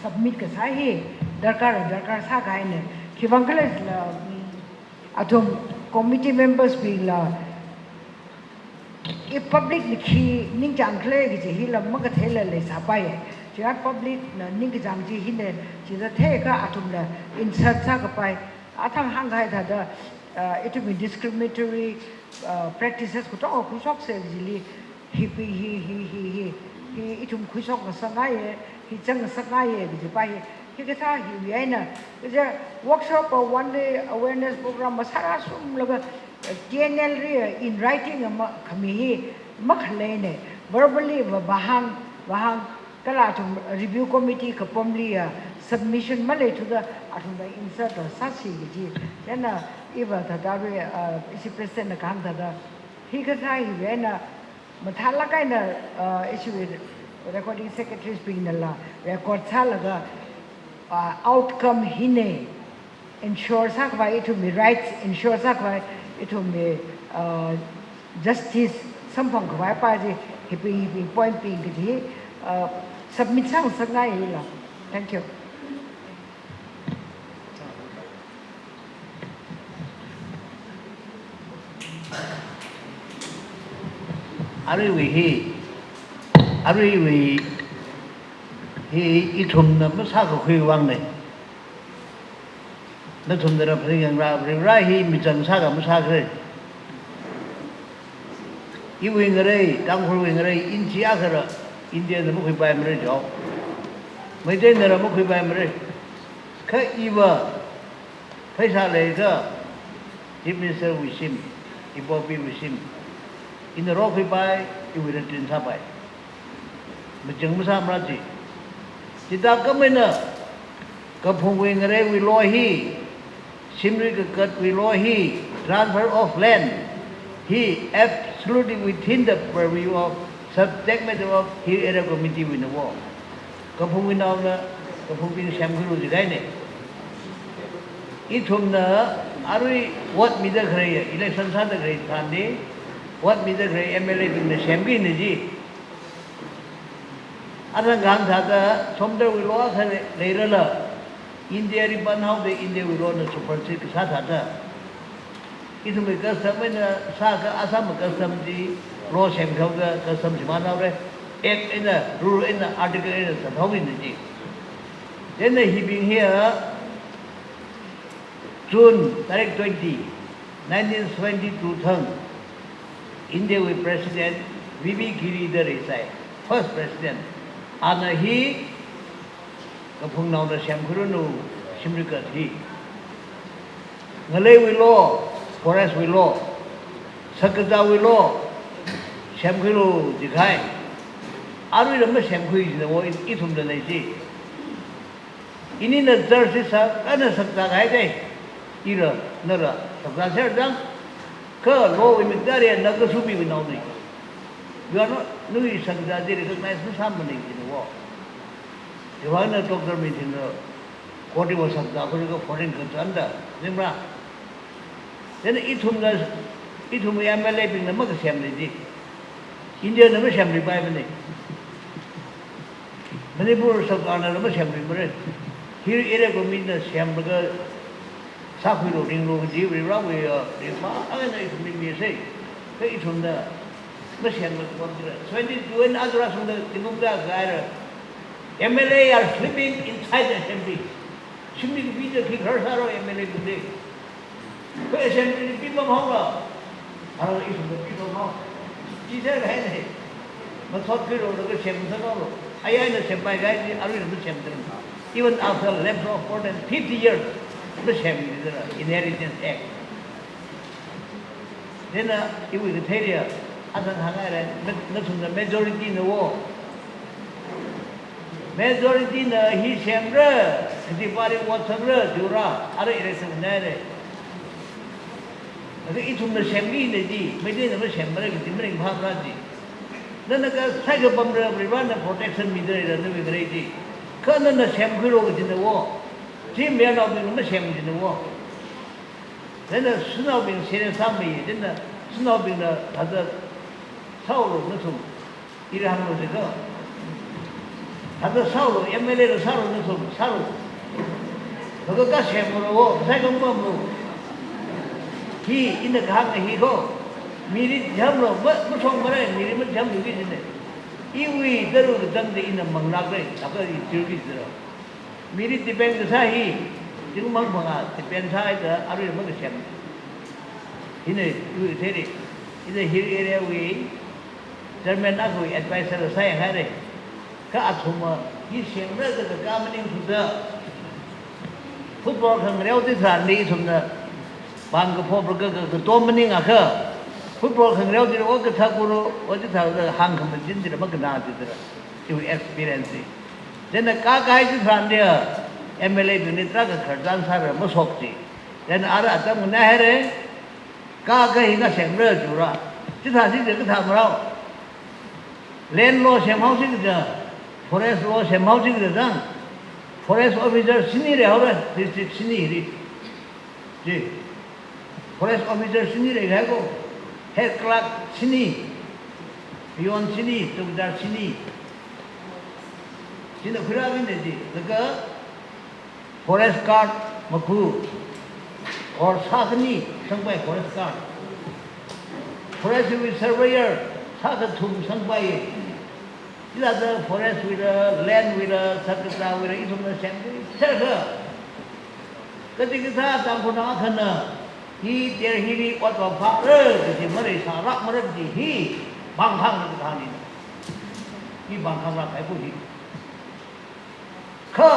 submit kasā hi darkar, darkar sākahaina. Khiwuivang khala jila, mm, athum committee members bingla, i public na khi ningchāng khala kaji hila makatheila leisāpai. Chieina public na ningkachāng chi hina, chithāda theiakha athumla insert sākapai. Athang hāngkahai thāda, uh, ithumwui discriminatory, uh, practices katonga khuishoksa kajili, hi, hi, hi ithum khuishok ngasakngaiya, hi zang ngasakngaiya kaji pa hi, hikathā hiwui eina, kaja workshop, uh, one day awareness program masārasumlaga, uh, T N L li, uh, in writing ama khami hi makhaleina, verbally va vāhāng, vāhāng, kala athum review committee kapamli, uh, submission maleithuda athumna insert sāsi kaji. Chieina iva thāda arui, uh, ishi president na kahāng thāda, hikathā hiwui eina mathālāk eina, uh, ishiwui recording secretaries bingnala record sālaga, uh, outcome hina ensure sākhavai, ithumwui rights ensure sākhavai, ithumwui, uh, justice samphangkhavai pa chi, hibing, hibing point bing kaji, uh, submit sāngasakngaila. Thank you. Aruiwui hi, aruiwui hi ithumna masākakhui vangna. Nathumnala phaningyāngra, Varivara hi mizang sākha masākhala. Iwui ngarei, Tangkhulwui ngarei, inchi akhala Indiana makhuipaimara jo. Meiteinala makhuipaimara. Kha iva pheisā leikha, Chief Minister wui shim, iPopiwui shim, ina rokhuipai, iwui latrin sāpai. Machang masāmara chi. Chithākhameina, kaphungwui ngareiwui law hi, shimlui kakatwui law hi, transfer of land hi absolutely within the purview of subject matter of Hill Area Committee wuina wo. Kaphungwui naona, kaphungbing semkhuilu jikahaina. Ithumna arui vote mida khalei, election sāda khalei tharan, vote mida khalei M L A bingna semkhuina ji. Athang kahāng thāda, Somdalwui law akha leirala, Indiali pānghaoda Indiawui lawna supersede kasā thāda, ithumwui custom eina sākha Assam custom chi law semkhuihaoda custom shimānhaora, act eina, rule eina, article eina zathaoki kaji. Chieina hibing hiya June tarik twenty, nineteen seventy-two thang, Indiawui President V V Giri da leisai, first President. Ana hi kaphungnaona semkhuiranu shimlui kakat hi. Ngaleiwui law, forestwui law, shakkazāwui law semkhuilu jikahai. Aruila masemkhui jina wo, ithumla leisi. Inina jersey sā, ana shakkazā kahai dei. Ila, nala shakkazāser jang. Kha lawwui miktāli na kashubingwui naona. You are not, nawui shakkazā chi recognize masāmana jina wo. Iwui vangna Doctor Minthingna court li va shakkazā khuilaga foreign kazānda, jingmara. Chieina ithumna, ithumwui M L A bingna makasemlei ji. Indiana masemluipaimana. Manipur sarkarnala masemluimara. Hill Area Committee na semlaga sākhuilu ringlu kaji Varivarāwui, uh, ringphā eina ithumli misai. Kha ithumna masemla khuipaimara. Seventy-two eina aja rāshungda tingkum kayā kahaira. M L A are sleeping inside the assembly. Shimli kapida khi kharar sāra M L A bingli. Kha assembly li pipam haora. Ara ithumna pipam hao. Chi sākahaina. Mathot khuilu laga semsālu. Aya eina sempaikai chi, aruila masemtharan. Even after lapse of more than fifty years, masemtharan, Inheritance Act. Chieina iwui katheiya, athang hānghaira, na, nathumna majority na wo. Majority na hi semra, kaji pāli vote sangra, jura, ara election naire. Laga ithumna semki na ji, Meiteina masemra kaji maringphāmara ji. Nana kasā kapamra, Varivarana protection mida leira nawui ngarei ji. Kha nana semkhuilu kajina wo. Chi mayarnaobingna masem kajina wo. Chieina shanaobing serious sāmei, chieina shanaobingna thāda sālu nathum. Ira hānglu jiakha. Thāda sālu, M L A la sālu nathum, sālu. Laga kasemlu wo, kasā kapamlu. Hi, ina kahāng hi ko. Mili jam lo, ma, mashokmara, mili majamlu kajina. Iwui tara̱ kachangda ina manglākra, laga i jirki jira. Mili depend kasā hi, tingmang phangā depend sāhaida arui makasem. Hina, iwui theira, ina hill area wui chairman akhawui advisor sāyanghaira. Kha athumva, hi semra da kaka maningthuda. Football khangareo chitharanli ithumna pāng kaphop ka, ka, katom maningakha. Football khangareo chili o kathā kuro, o chithāda hāngkhamachin chili makhanā chithāda. Iwui experience hi. Chieina kakahai chitharanli, M L A bingli tarākha khararchan sāra mashok ji. Chieina ara atam nganāhaira, kaka hi ngasemra jura. Chithāsi ji kathā marao. Land law semhaosi kaja, forest law semhaosi kaja zang. Forest officer shini leihaora, district shini li. Ji. Forest officer shini leihai ko. Head clerk shini. Peon shini, chowkidar shini. Chieina khuirāki na ji, laga forest guard maku, or sākhani sangpai forest guard. Forest wui surveyor sākha thum sangpai. Chithāda forest wuila, land wuila, sakata wuila, ithumna semki, sākha. Kaji kasā Tangkhulnao akhana, hi Delhi li ot vāphāra, kaji mareisālāk mara ji hi, bangkhang na kathāni. Hi bangkhanglāk kahai bu hi. Kha,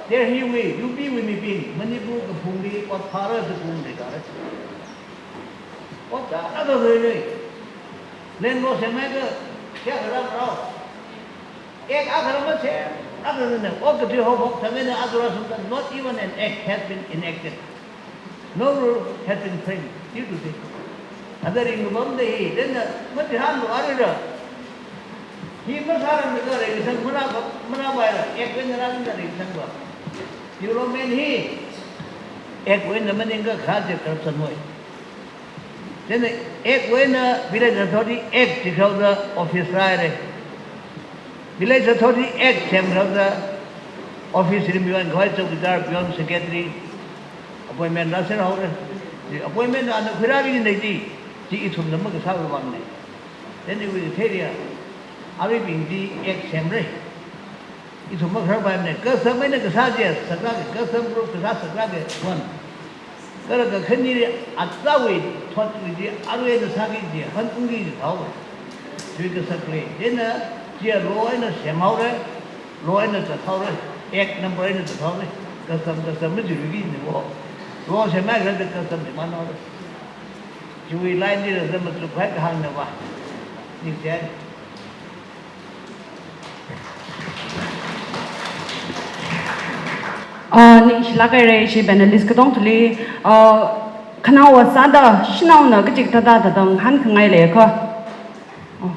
Delhi wui, U P wui mibing, Manipur kaphungli ot phāra, kaphung leikara. Ot tarākha leilei. Land law semhaiakha, kayākha rāmarao. Act akha rāmase, akha rāna, ot kathui haophok thang eina aja rāshungda, not even an act has been enacted. No rule has been framed due to this. Thāda ringpamda hi, chieina mathihānlu aruila. Hi masāranglaga reikasang mana ba, mana baila, act wui eina rānda reikasang ba. Development hi, act wui eina maningakha kha je corruption hoi. Chieina act wui eina Village Authority Act jihaoda office rāhaira. Village Authority Act semhaoda office li mi wan khavai chowkidar, peon, secretary, appointment rāserhaora. Chi appointment ana khuirāki na ji, chi ithumna makasāwui vangna. Then iwui theira, aruibing chi act semra. Ithum makhararpaimana, custom eina kasā chi saklāka, custom group kasā saklāka, one. Kala kakhaneli atāwui thotwui chi arui eina sāki ji, hanungki ji thao. Chiwui kasak lei. Chieina chi law eina semhaora, law eina zathaora, act number eina zathaora, custom, custom majiluiki ni wo. Law semhaiakha custom chi manhaora. Chiwui line chila zam machuk kahai kahāngna va. Ningshi. Ah, ningshilāk haira ishi panelist katongthuli, ah, khanaowa sāda shanaona kachikathāda thāda ngahānkhangai leiakha. Oh,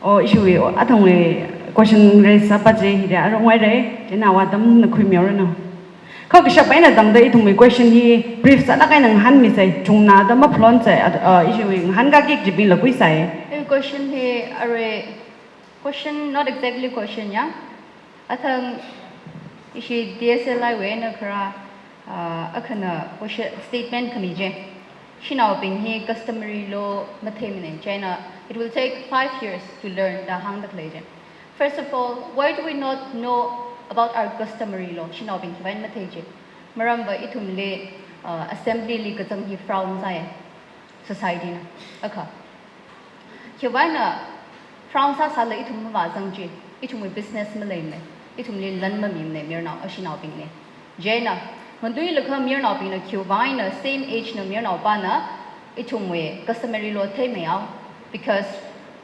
oh, ishiwui, oh, athangwui question raise sāpa chi hili arong haira, chieina atam eina khuimihaoranu. Kha kashap eina tangda ithumwui question hi brief sālāk eina ngahānmisei, chungnāda maphalonsei, ah, ah, ishiwui ngahānkāki kajibingla khuisai. Eh, question hi arui, question, not exactly question ya. Athang ishi D S L I wui eina kharā, ah, akhana question, statement khami chi. Shanaobing hi customary law matheimana, chieina it will take five years to learn da hāngda khalei chi. First of all, why do we not know about our customary law? Shanaobing khiwui vang mathei chi. Maramva ithumli, uh, assembly li kazang hi frown sāya, society na. Akha. Khiwui vangna frown sāsāla ithum mavāzang chi. Ithumwui business maleimana. Ithumli lan mamimana, mayarnao, ashanaobingli. Chieina, nganuilakha mayarnaobingna khiwui vangna same age na mayarnaopana, ithumwui customary law theimeihao, because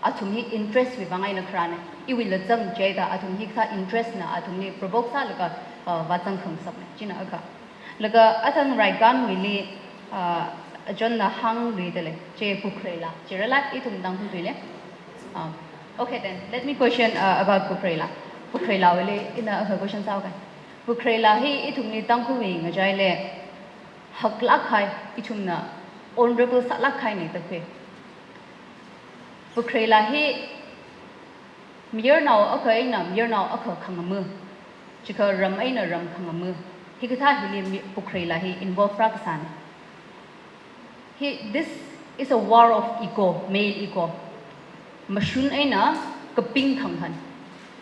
athum hi interest wui vang eina kharāna. iwuila zang chida athum hikathā interest na athumli provoke sālaga, uh, vāzang khangasakna, china akha. Laga athang Raikanwuili, uh, John na hāngluidalei, chi Pukreila, chirala ithum Tangkhulwuili. Um, okay then, let me question, uh, about Pukreila. Pukreilawuili ina akha question sāuka. Pukreila hi ithumli Tangkhulwui ngachaili haklāk kahai, ithumna honorable sālāk kahaina da khui. Pukreila hi mayarnao akha eina mayarnao akha khangamu, chikha ram eina ram khangamu, hikathā hili mi-, Pukreila hi involve rākasāna. Hi, this is a war of ego, male ego. Mashun eina kaping khangahān.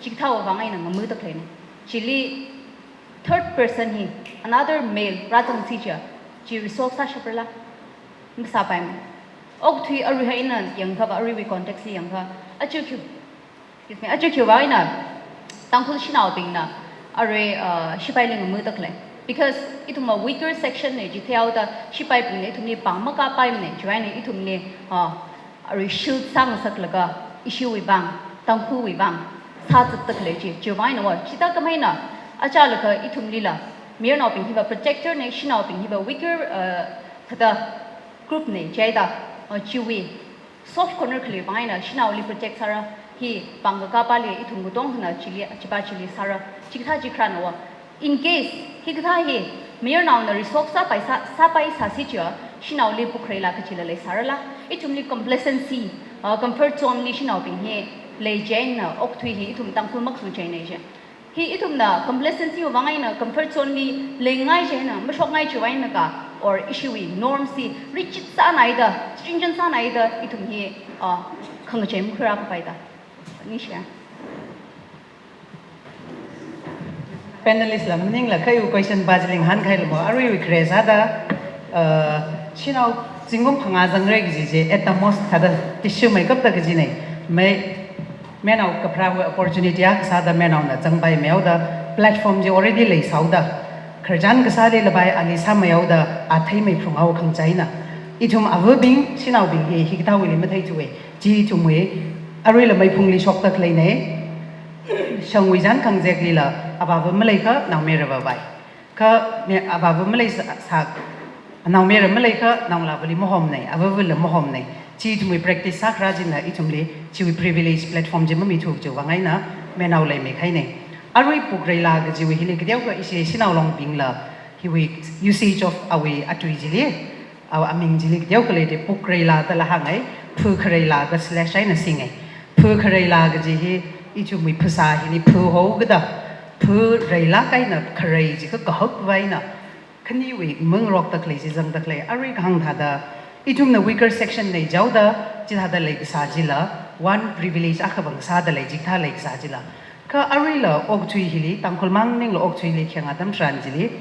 Chikathāwui vang eina ngamudakleina. Chili third person hi, another male, rāzangsi chiakha, chi resolve sāshaprala? Masāpaimana. Okathui arui eina yangakha, aruiwui context li yangakha, aja khi-, excuse me, aja khiwui vang eina Tangkhul shanaobingna arui, uh, shipaili ngamudakhalei. Because ithumva weaker section na chi theihaoda shipaibingna ithumli pāng makāpaimana, chiwui eina ithumli, uh, arui shield sāngasaklaga ishiwui vang, Tangkhulwui vang sāzatdakhalei chi, chiwui vang einava. Chithākhamei eina achālakha ithumlila, mayarnaobing hiva protector na, shanaobing hiva weaker, uh, kathā group na chida, uh, chiwui soft corner khaleiwui vang eina shanaoli protect sāra, hi pāng kakāpali ithum katonga eina chili, chipa chili sāra, chikathā chi kharānava. In case hikathā hi mayarnaona resolve sāpai sā, sāpai sāsi chiakha, shanaoli Pukreila kachila leisārala? Ithumli complacency, uh, comfort zone li shanaobing hi lei chieina okathui hi ithum Tangkhul makhangacheina chi. Hi ithumna complacency wui vang eina comfort zone li leingai chieina mashokngai chiwui vang eina ka, or ishiwui norms hi rigid sāhaida, stringent sāhaida ithum hi, uh, khangachei makhuirākapai da. Ningshiya. Panelist la maningla kha iwui question pa chili ngahānkahai lamo, aruiwui khare sāda, uh, shanao zingkum phangā zangra kaji chi, at the most thāda tissue meikapta kajina. Mei, mayarnao kapharāwui opportunity akha sāda mayarnaona zangpaimeihaoda, platform chi already leisāhaoda, khararchan kasāli lapai ali sāmeihaoda, a theimeiphunghao khangacheina. Ithum avabing, shanaobing hi, hikathāwuili matheithuwa. Chi ithumwui aruila meiphungli shokdakhaleina. Shangwui chān khangazek lila, avāva maleikha naomayara vāvai. Kha me-, avāva malei sā, sā, naomayara maleikha naongalāvali mahomna, avāvali mahomna. Chi ithumwui practice sākharā china ithumli chiwui privilege platform chi mamithu chiwui vang eina mayarnao leimikahaina. Arui Pukreila kajiwui hili kateokha ishi shanao longbingla hiwui usage of awui atui chili, awui aming chili kateokha leida, Pukreila dala hānga, Phukreila da slash eina singa. Phukreila kaji hi ithumwui phasā hili phu haokada, phu reila kahaina, kharei chi kha kahak vaina, khaniwui mangarokdakhalei chi zangdakhalei, arui kahāng thāda, ithumna weaker section na jihaoda, chithāda leikasā chila, one privilege akha vang sāda lei, chikathā leikasā chila. Kha aruila okathui hili, Tangkhul mang maningla okathuili khayang atam tharan chili,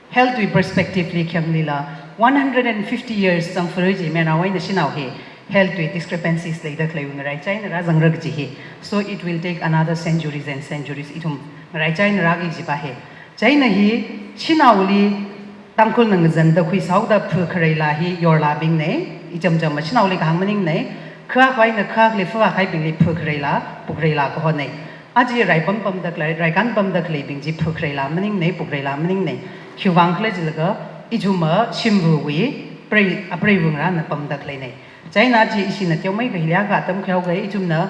health wui perspective li khayanglila, one hundred and fifty years zangphara chi mayarnao eina shanao hi, health wui discrepancies leidakhaleiwui ngaraichai eina rāzangra kaji hi. So it will take another centuries and centuries ithum ngaraichai eina rāki kajipa hi. Chieina hi, shanaoli Tangkhulna ngazanda khuisāhaoda Phukreila hi yorlābingna, ichamcham mashanaoli kahāng maningna, kha khuina kha khalei phava khaibingli Phukreila, Pukreila kahona. Aja rai pam pamdakhalei, rai kan pamdakhaleibing chi Phukreila maningna, Pukreila maningna. Khiwui vang khala jilaga, ithumva shimvawui, prei, apreiva ngarāna pamdakhaleina. Chieina aja ishina teomeikha hili akha atam khuihaoga ithumna,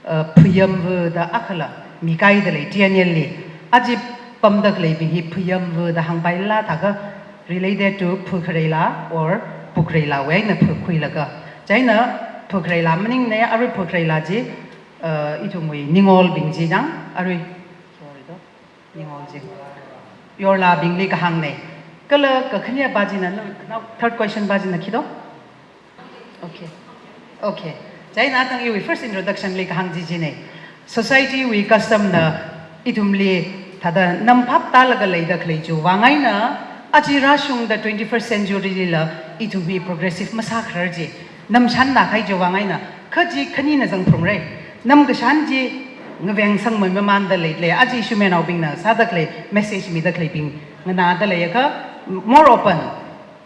uh, Phuyamva da akhala mikaida lei T N L li. Aja pamdakhaleibing hi Phuyamva da hāngpailala thākha related to Phukreila or Pukreilawui eina phukhuilaga. Chieina Phukreila maningna, arui Phukreila chi, uh, ithumwui Ningolbing chi chang, arui, sorry do, Ningol chi. Yorlābingli kahāngna. Kala kakhanepa china, no, no, third question pa china khi do? Okay. Okay. Chieina athang iwui first introduction li kahāng chi china. Society wui custom na ithumli thāda namphap tālaga leidakhalei chiwui vang eina, aja rāshungda twenty-first century lila ithum hi progressive masākharar chi, namshannakahai chiwui vang eina, kha chi khanina zangphalungra. Namkashan chi ngavengsangmei mamanda leilei, aja ishi mayarnaobingna sādakhalei, message midakhaleibing nganāda leiakha, more open,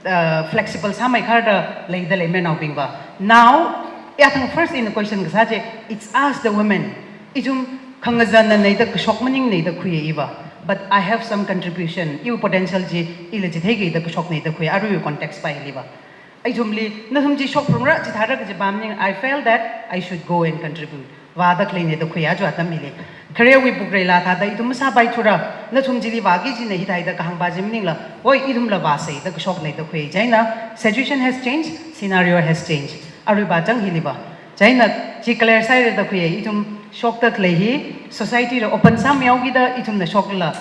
uh, flexible sāmeikharda leida lei mayarnaobingva. Now, athang first in question kasā chi, it's us the women. Ithum khangazanna neida kashok maningneida khuiya iva. But I have some contribution. Iwui potential chi ila chitheikida kashokneida khui. Arui context pa iliva. Ithumli, nathum chi shokphalungra, chithāra kaji pam maning, I felt that I should go and contribute. Vāda khalei neida khuiya aja atam hili. Khare wui bukreila thāda ithum masāpaithura, nathum chili vāki jina hithāda kahāngpa chi maningla, oi, ithumla vāsei da kashokneida khui. Chieina situation has changed, scenario has changed. Arui pachang hiliva. Chieina chi clear sāhaira da khuiya, ithum shokda khalei hi, society la open sāmihaokida ithumna shokla,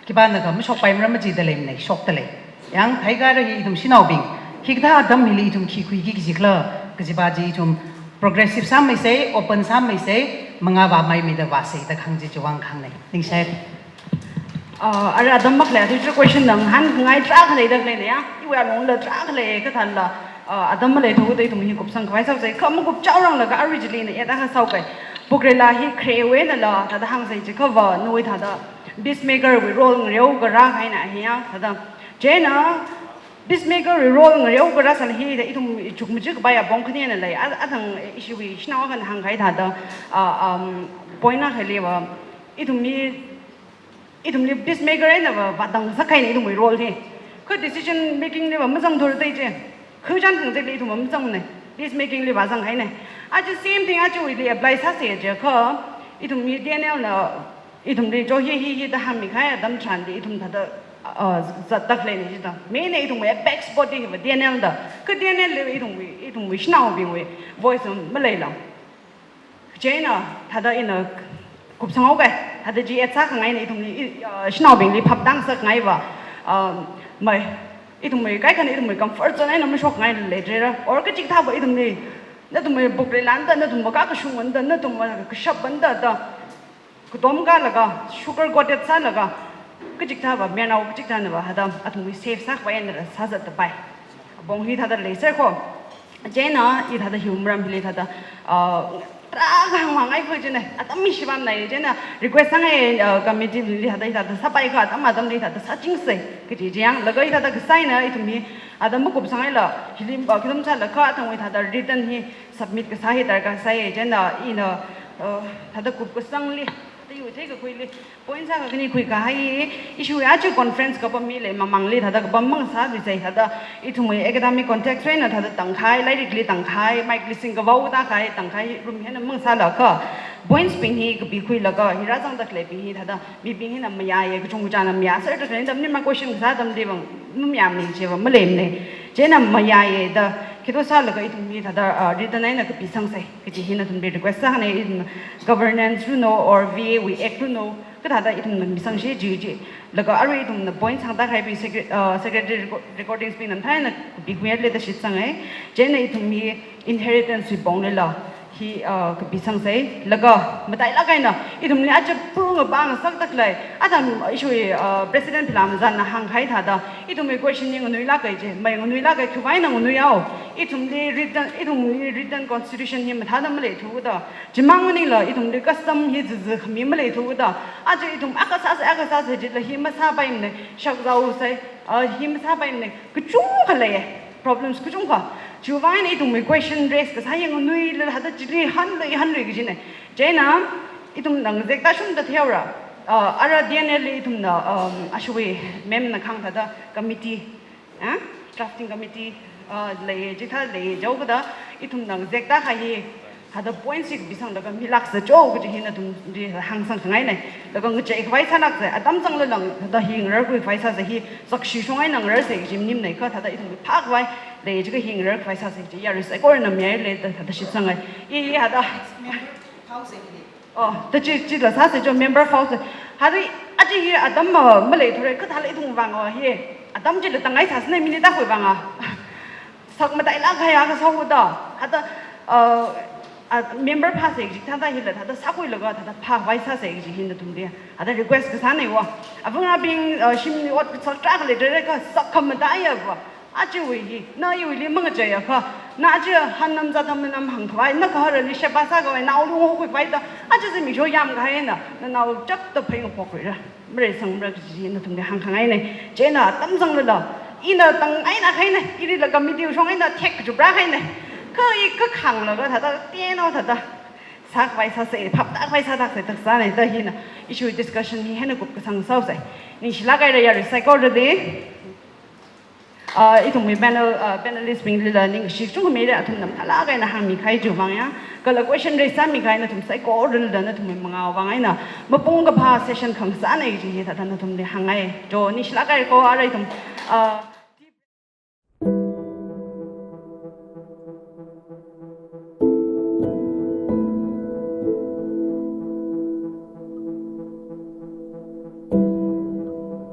khipānakha mashokpaimara majida leimana, shokda lei. Yang theikāra hi ithum shanaobing, hikathā atam hili ithum khi khuiki kajikhala, kajipa chi ithum progressive sāmeisei, open sāmeisei, mangā vāmeimeida vāsei da kahāng chi chiwui vang kahāngna. Ningshai. Ah, ara atam makhalei, athishurda question ngahānngai tarākha leida khaleina ya. Iwui alungla tarākha lei, kathāla, ah, atam maleithuda ithum hi kupsang khavai sāsei, kha makupchaoranglaga arui chili na ya da kasāo kai. Bukreila hi kharewui einala, thāda hāngsei chiakhava, nawui thāda peacemaker wui role ngareokarā kahaina hi ya, thāda. Chieina, peacemaker wui role ngareokarā sāla hi, thāda ithum chukmajā kapai apong khani eina lei, a, athang ishiwui shanao akhana hāngkahai thāda, ah, um, point akha hiliva, ithum hi, ithumli peacemaker einava vātang sākahaina ithumwui role hi. Kha decision making liva mazangthura da chi. Kha chān khangazekli ithum mazangna. Peacemaking li vāzanghaina. Aja same thing ajawuili apply sāsei chiakha, ithumwui D N L na, ithumli jo hi, hi, hi da hāngmikahai atam tharanli ithum thāda, uh, zatda khaleina jida. Main na ithumwui apex body hiva D N L da. Kha D N L li ithumwui, ithumwui shanaobingwui voice maleila. Chieina, thāda ina kupsanghaokai, thāda chi etsā khangaina ithumli, i, uh, shanaobingli phaptā sākhangaiva, um, mai, ithumwui kaikhana ithumwui comfort zone eina mashokngai leidalei ra, or kachikathāva ithumli, nathumwui bukreilanada, nathumva ka kashungvanda, nathumva kashapvanda, da, katom kālaga, sugar coated sālaga, kachikathāva, mayarnao kachikathānava, thāda, athumwui safe sākhavai einala sāzatda pai. Apong hi thāda leiser kho. Chieina, i thāda hiwui maram hili thāda, ah, tarākha hāngvāngai kho chieina, atam mi shibam nai, chieina request sāngai, ah, committee li thāda, i thāda sāpaikha, atam atamli thāda sāchingsei, kaji chi yang, laga i thāda kasā eina, ithum hi, atam makupsanghaila, hili, ah, kithum sālakha, athangwui thāda written hi submit kasā hi darkar sāi, chieina, ina, ah, thāda kupkasangli, thāda yuitheikakhuili, point sākha khani khuikahai, ishiwui aja conference kapam hi lei, mamangli thāda kapam mang sāthuisei, thāda ithumwui academic context eina thāda tangkahai, lairikli tangkahai, mic li singkavao tākahai, tangkahai rum hi eina mang sālakha, points bing hi kapikhuilaga, hi rāzangda khaleibing hi thāda, mibing hina mayāya, kachungkachāna mayāserda khalei atamli ma question kasā atamli vang, mamayāmana chiva maleimana. Chieina mayāya da, khi to sālaga ithum hi thāda, ah, written eina kapisangsei, kaji hi nathumli request sākhana, ithum governance runo, or V A wui act runo, kathāda ithumna misangshi chi chi. Laga arui ithumna point sangda khaibing secre-, uh, secretary reco-, recordings bingna mathālāk eina kapikhuiya da shitsangai. Chieina ithum hi inheritance wui ponglila hi, uh, kapisangsei. Laga matailāk eina ithumli aja pung apang saktak lei. Atam ishiwui, uh, president Philamzanna hāngkahai thāda, ithumwui question hi nganuilāka chi, mai nganuilāka, khiwuivang eina nganuihao. Ithumli written, ithumli written constitution hi mathāda maleithuda. Chimang maningla ithumli custom hi zizi khami maleithuda. Aja ithum akha sāsei, akha sāsei jila hi masāpaimana, shakzaosei, ah, hi masāpaimana, kachungkha lei, problems kachungkha. Chiwuivang eina ithumwui question raise kasā hi nganuilala thāda chili hanlui, hanlui kajina. Chieina, ithumna ngazek tāshungda theora, ah, ara D N L li ithumna, um, ashiwui ma'am na kahāng thāda committee, ah, drafting committee, ah, lei, chithā lei, jihaokada, ithumna ngazek tākahai hi, thāda points hi kapisanglaga milāksa jo kaji hi nathumli hāngsangkhangaina. Laga ngacheikhavai sālāksei, atam zanglala thāda hi ngararkhuikhavai sāsei, hi sakshi shong eina ngararsei kaji maningmana kha, thāda ithum phākhavai lei jiakha hi ngararkhavai sāsei kaji yarui saikorana mayāli da thāda shitsangai. I, i thāda. Oh, ta chi, chila sāsei jo member fao sāsei. Hadi, aja hi atam ma, maleithura, kathāla ithum vang a hi. Atam chila tangai sāsāna minute akhawui vang a. Sak matailāk kahai akha sāhaoda. Hada, uh, a member phāsei kaji thāda hila, thāda sākhuilaga, thāda phākhavai sāsei kaji hi nathumli. Hada request kasāna wo. Avāngarābing, uh, shimli ot sak tarākha leidalei kha sak khamataiya va. Ajawui hi, na iwuili mangacheiakha, na aja hanam zatam nam hāngkhavai, na gaharali sheba sākhavai, naoli ngokhuikhavai da, aja zimiksho yamkahaina, nanao chapta phei ngaphokluira, mareisangra kaji nathumli hāngkhangaina. Chieina atam zanglala, ina tang eina kahaina, ilila committee shong eina thek kachuprā kahaina. Kha i kakhanglaga thāda, teno thāda. sākhavai sāsei, phaptākhavai sātāksei, tāsānei da hina issue discussion hi hieina kupkasang sāusei. Ningshilāk haira yarui saikorali. Uh, ithumwui panel, uh, panelist bing lila ningshi chungmeira, athumna mathālāk eina hāngmikahai chiwui vang ya. Kala question raise sāmikahai nathum saikoralila nathumwui mangāwui vang eina mapung kaphā session khangasānei kaji hi thāda nathumli hāngngai. Jo, ningshilāk haira ko, ara ithum, uh,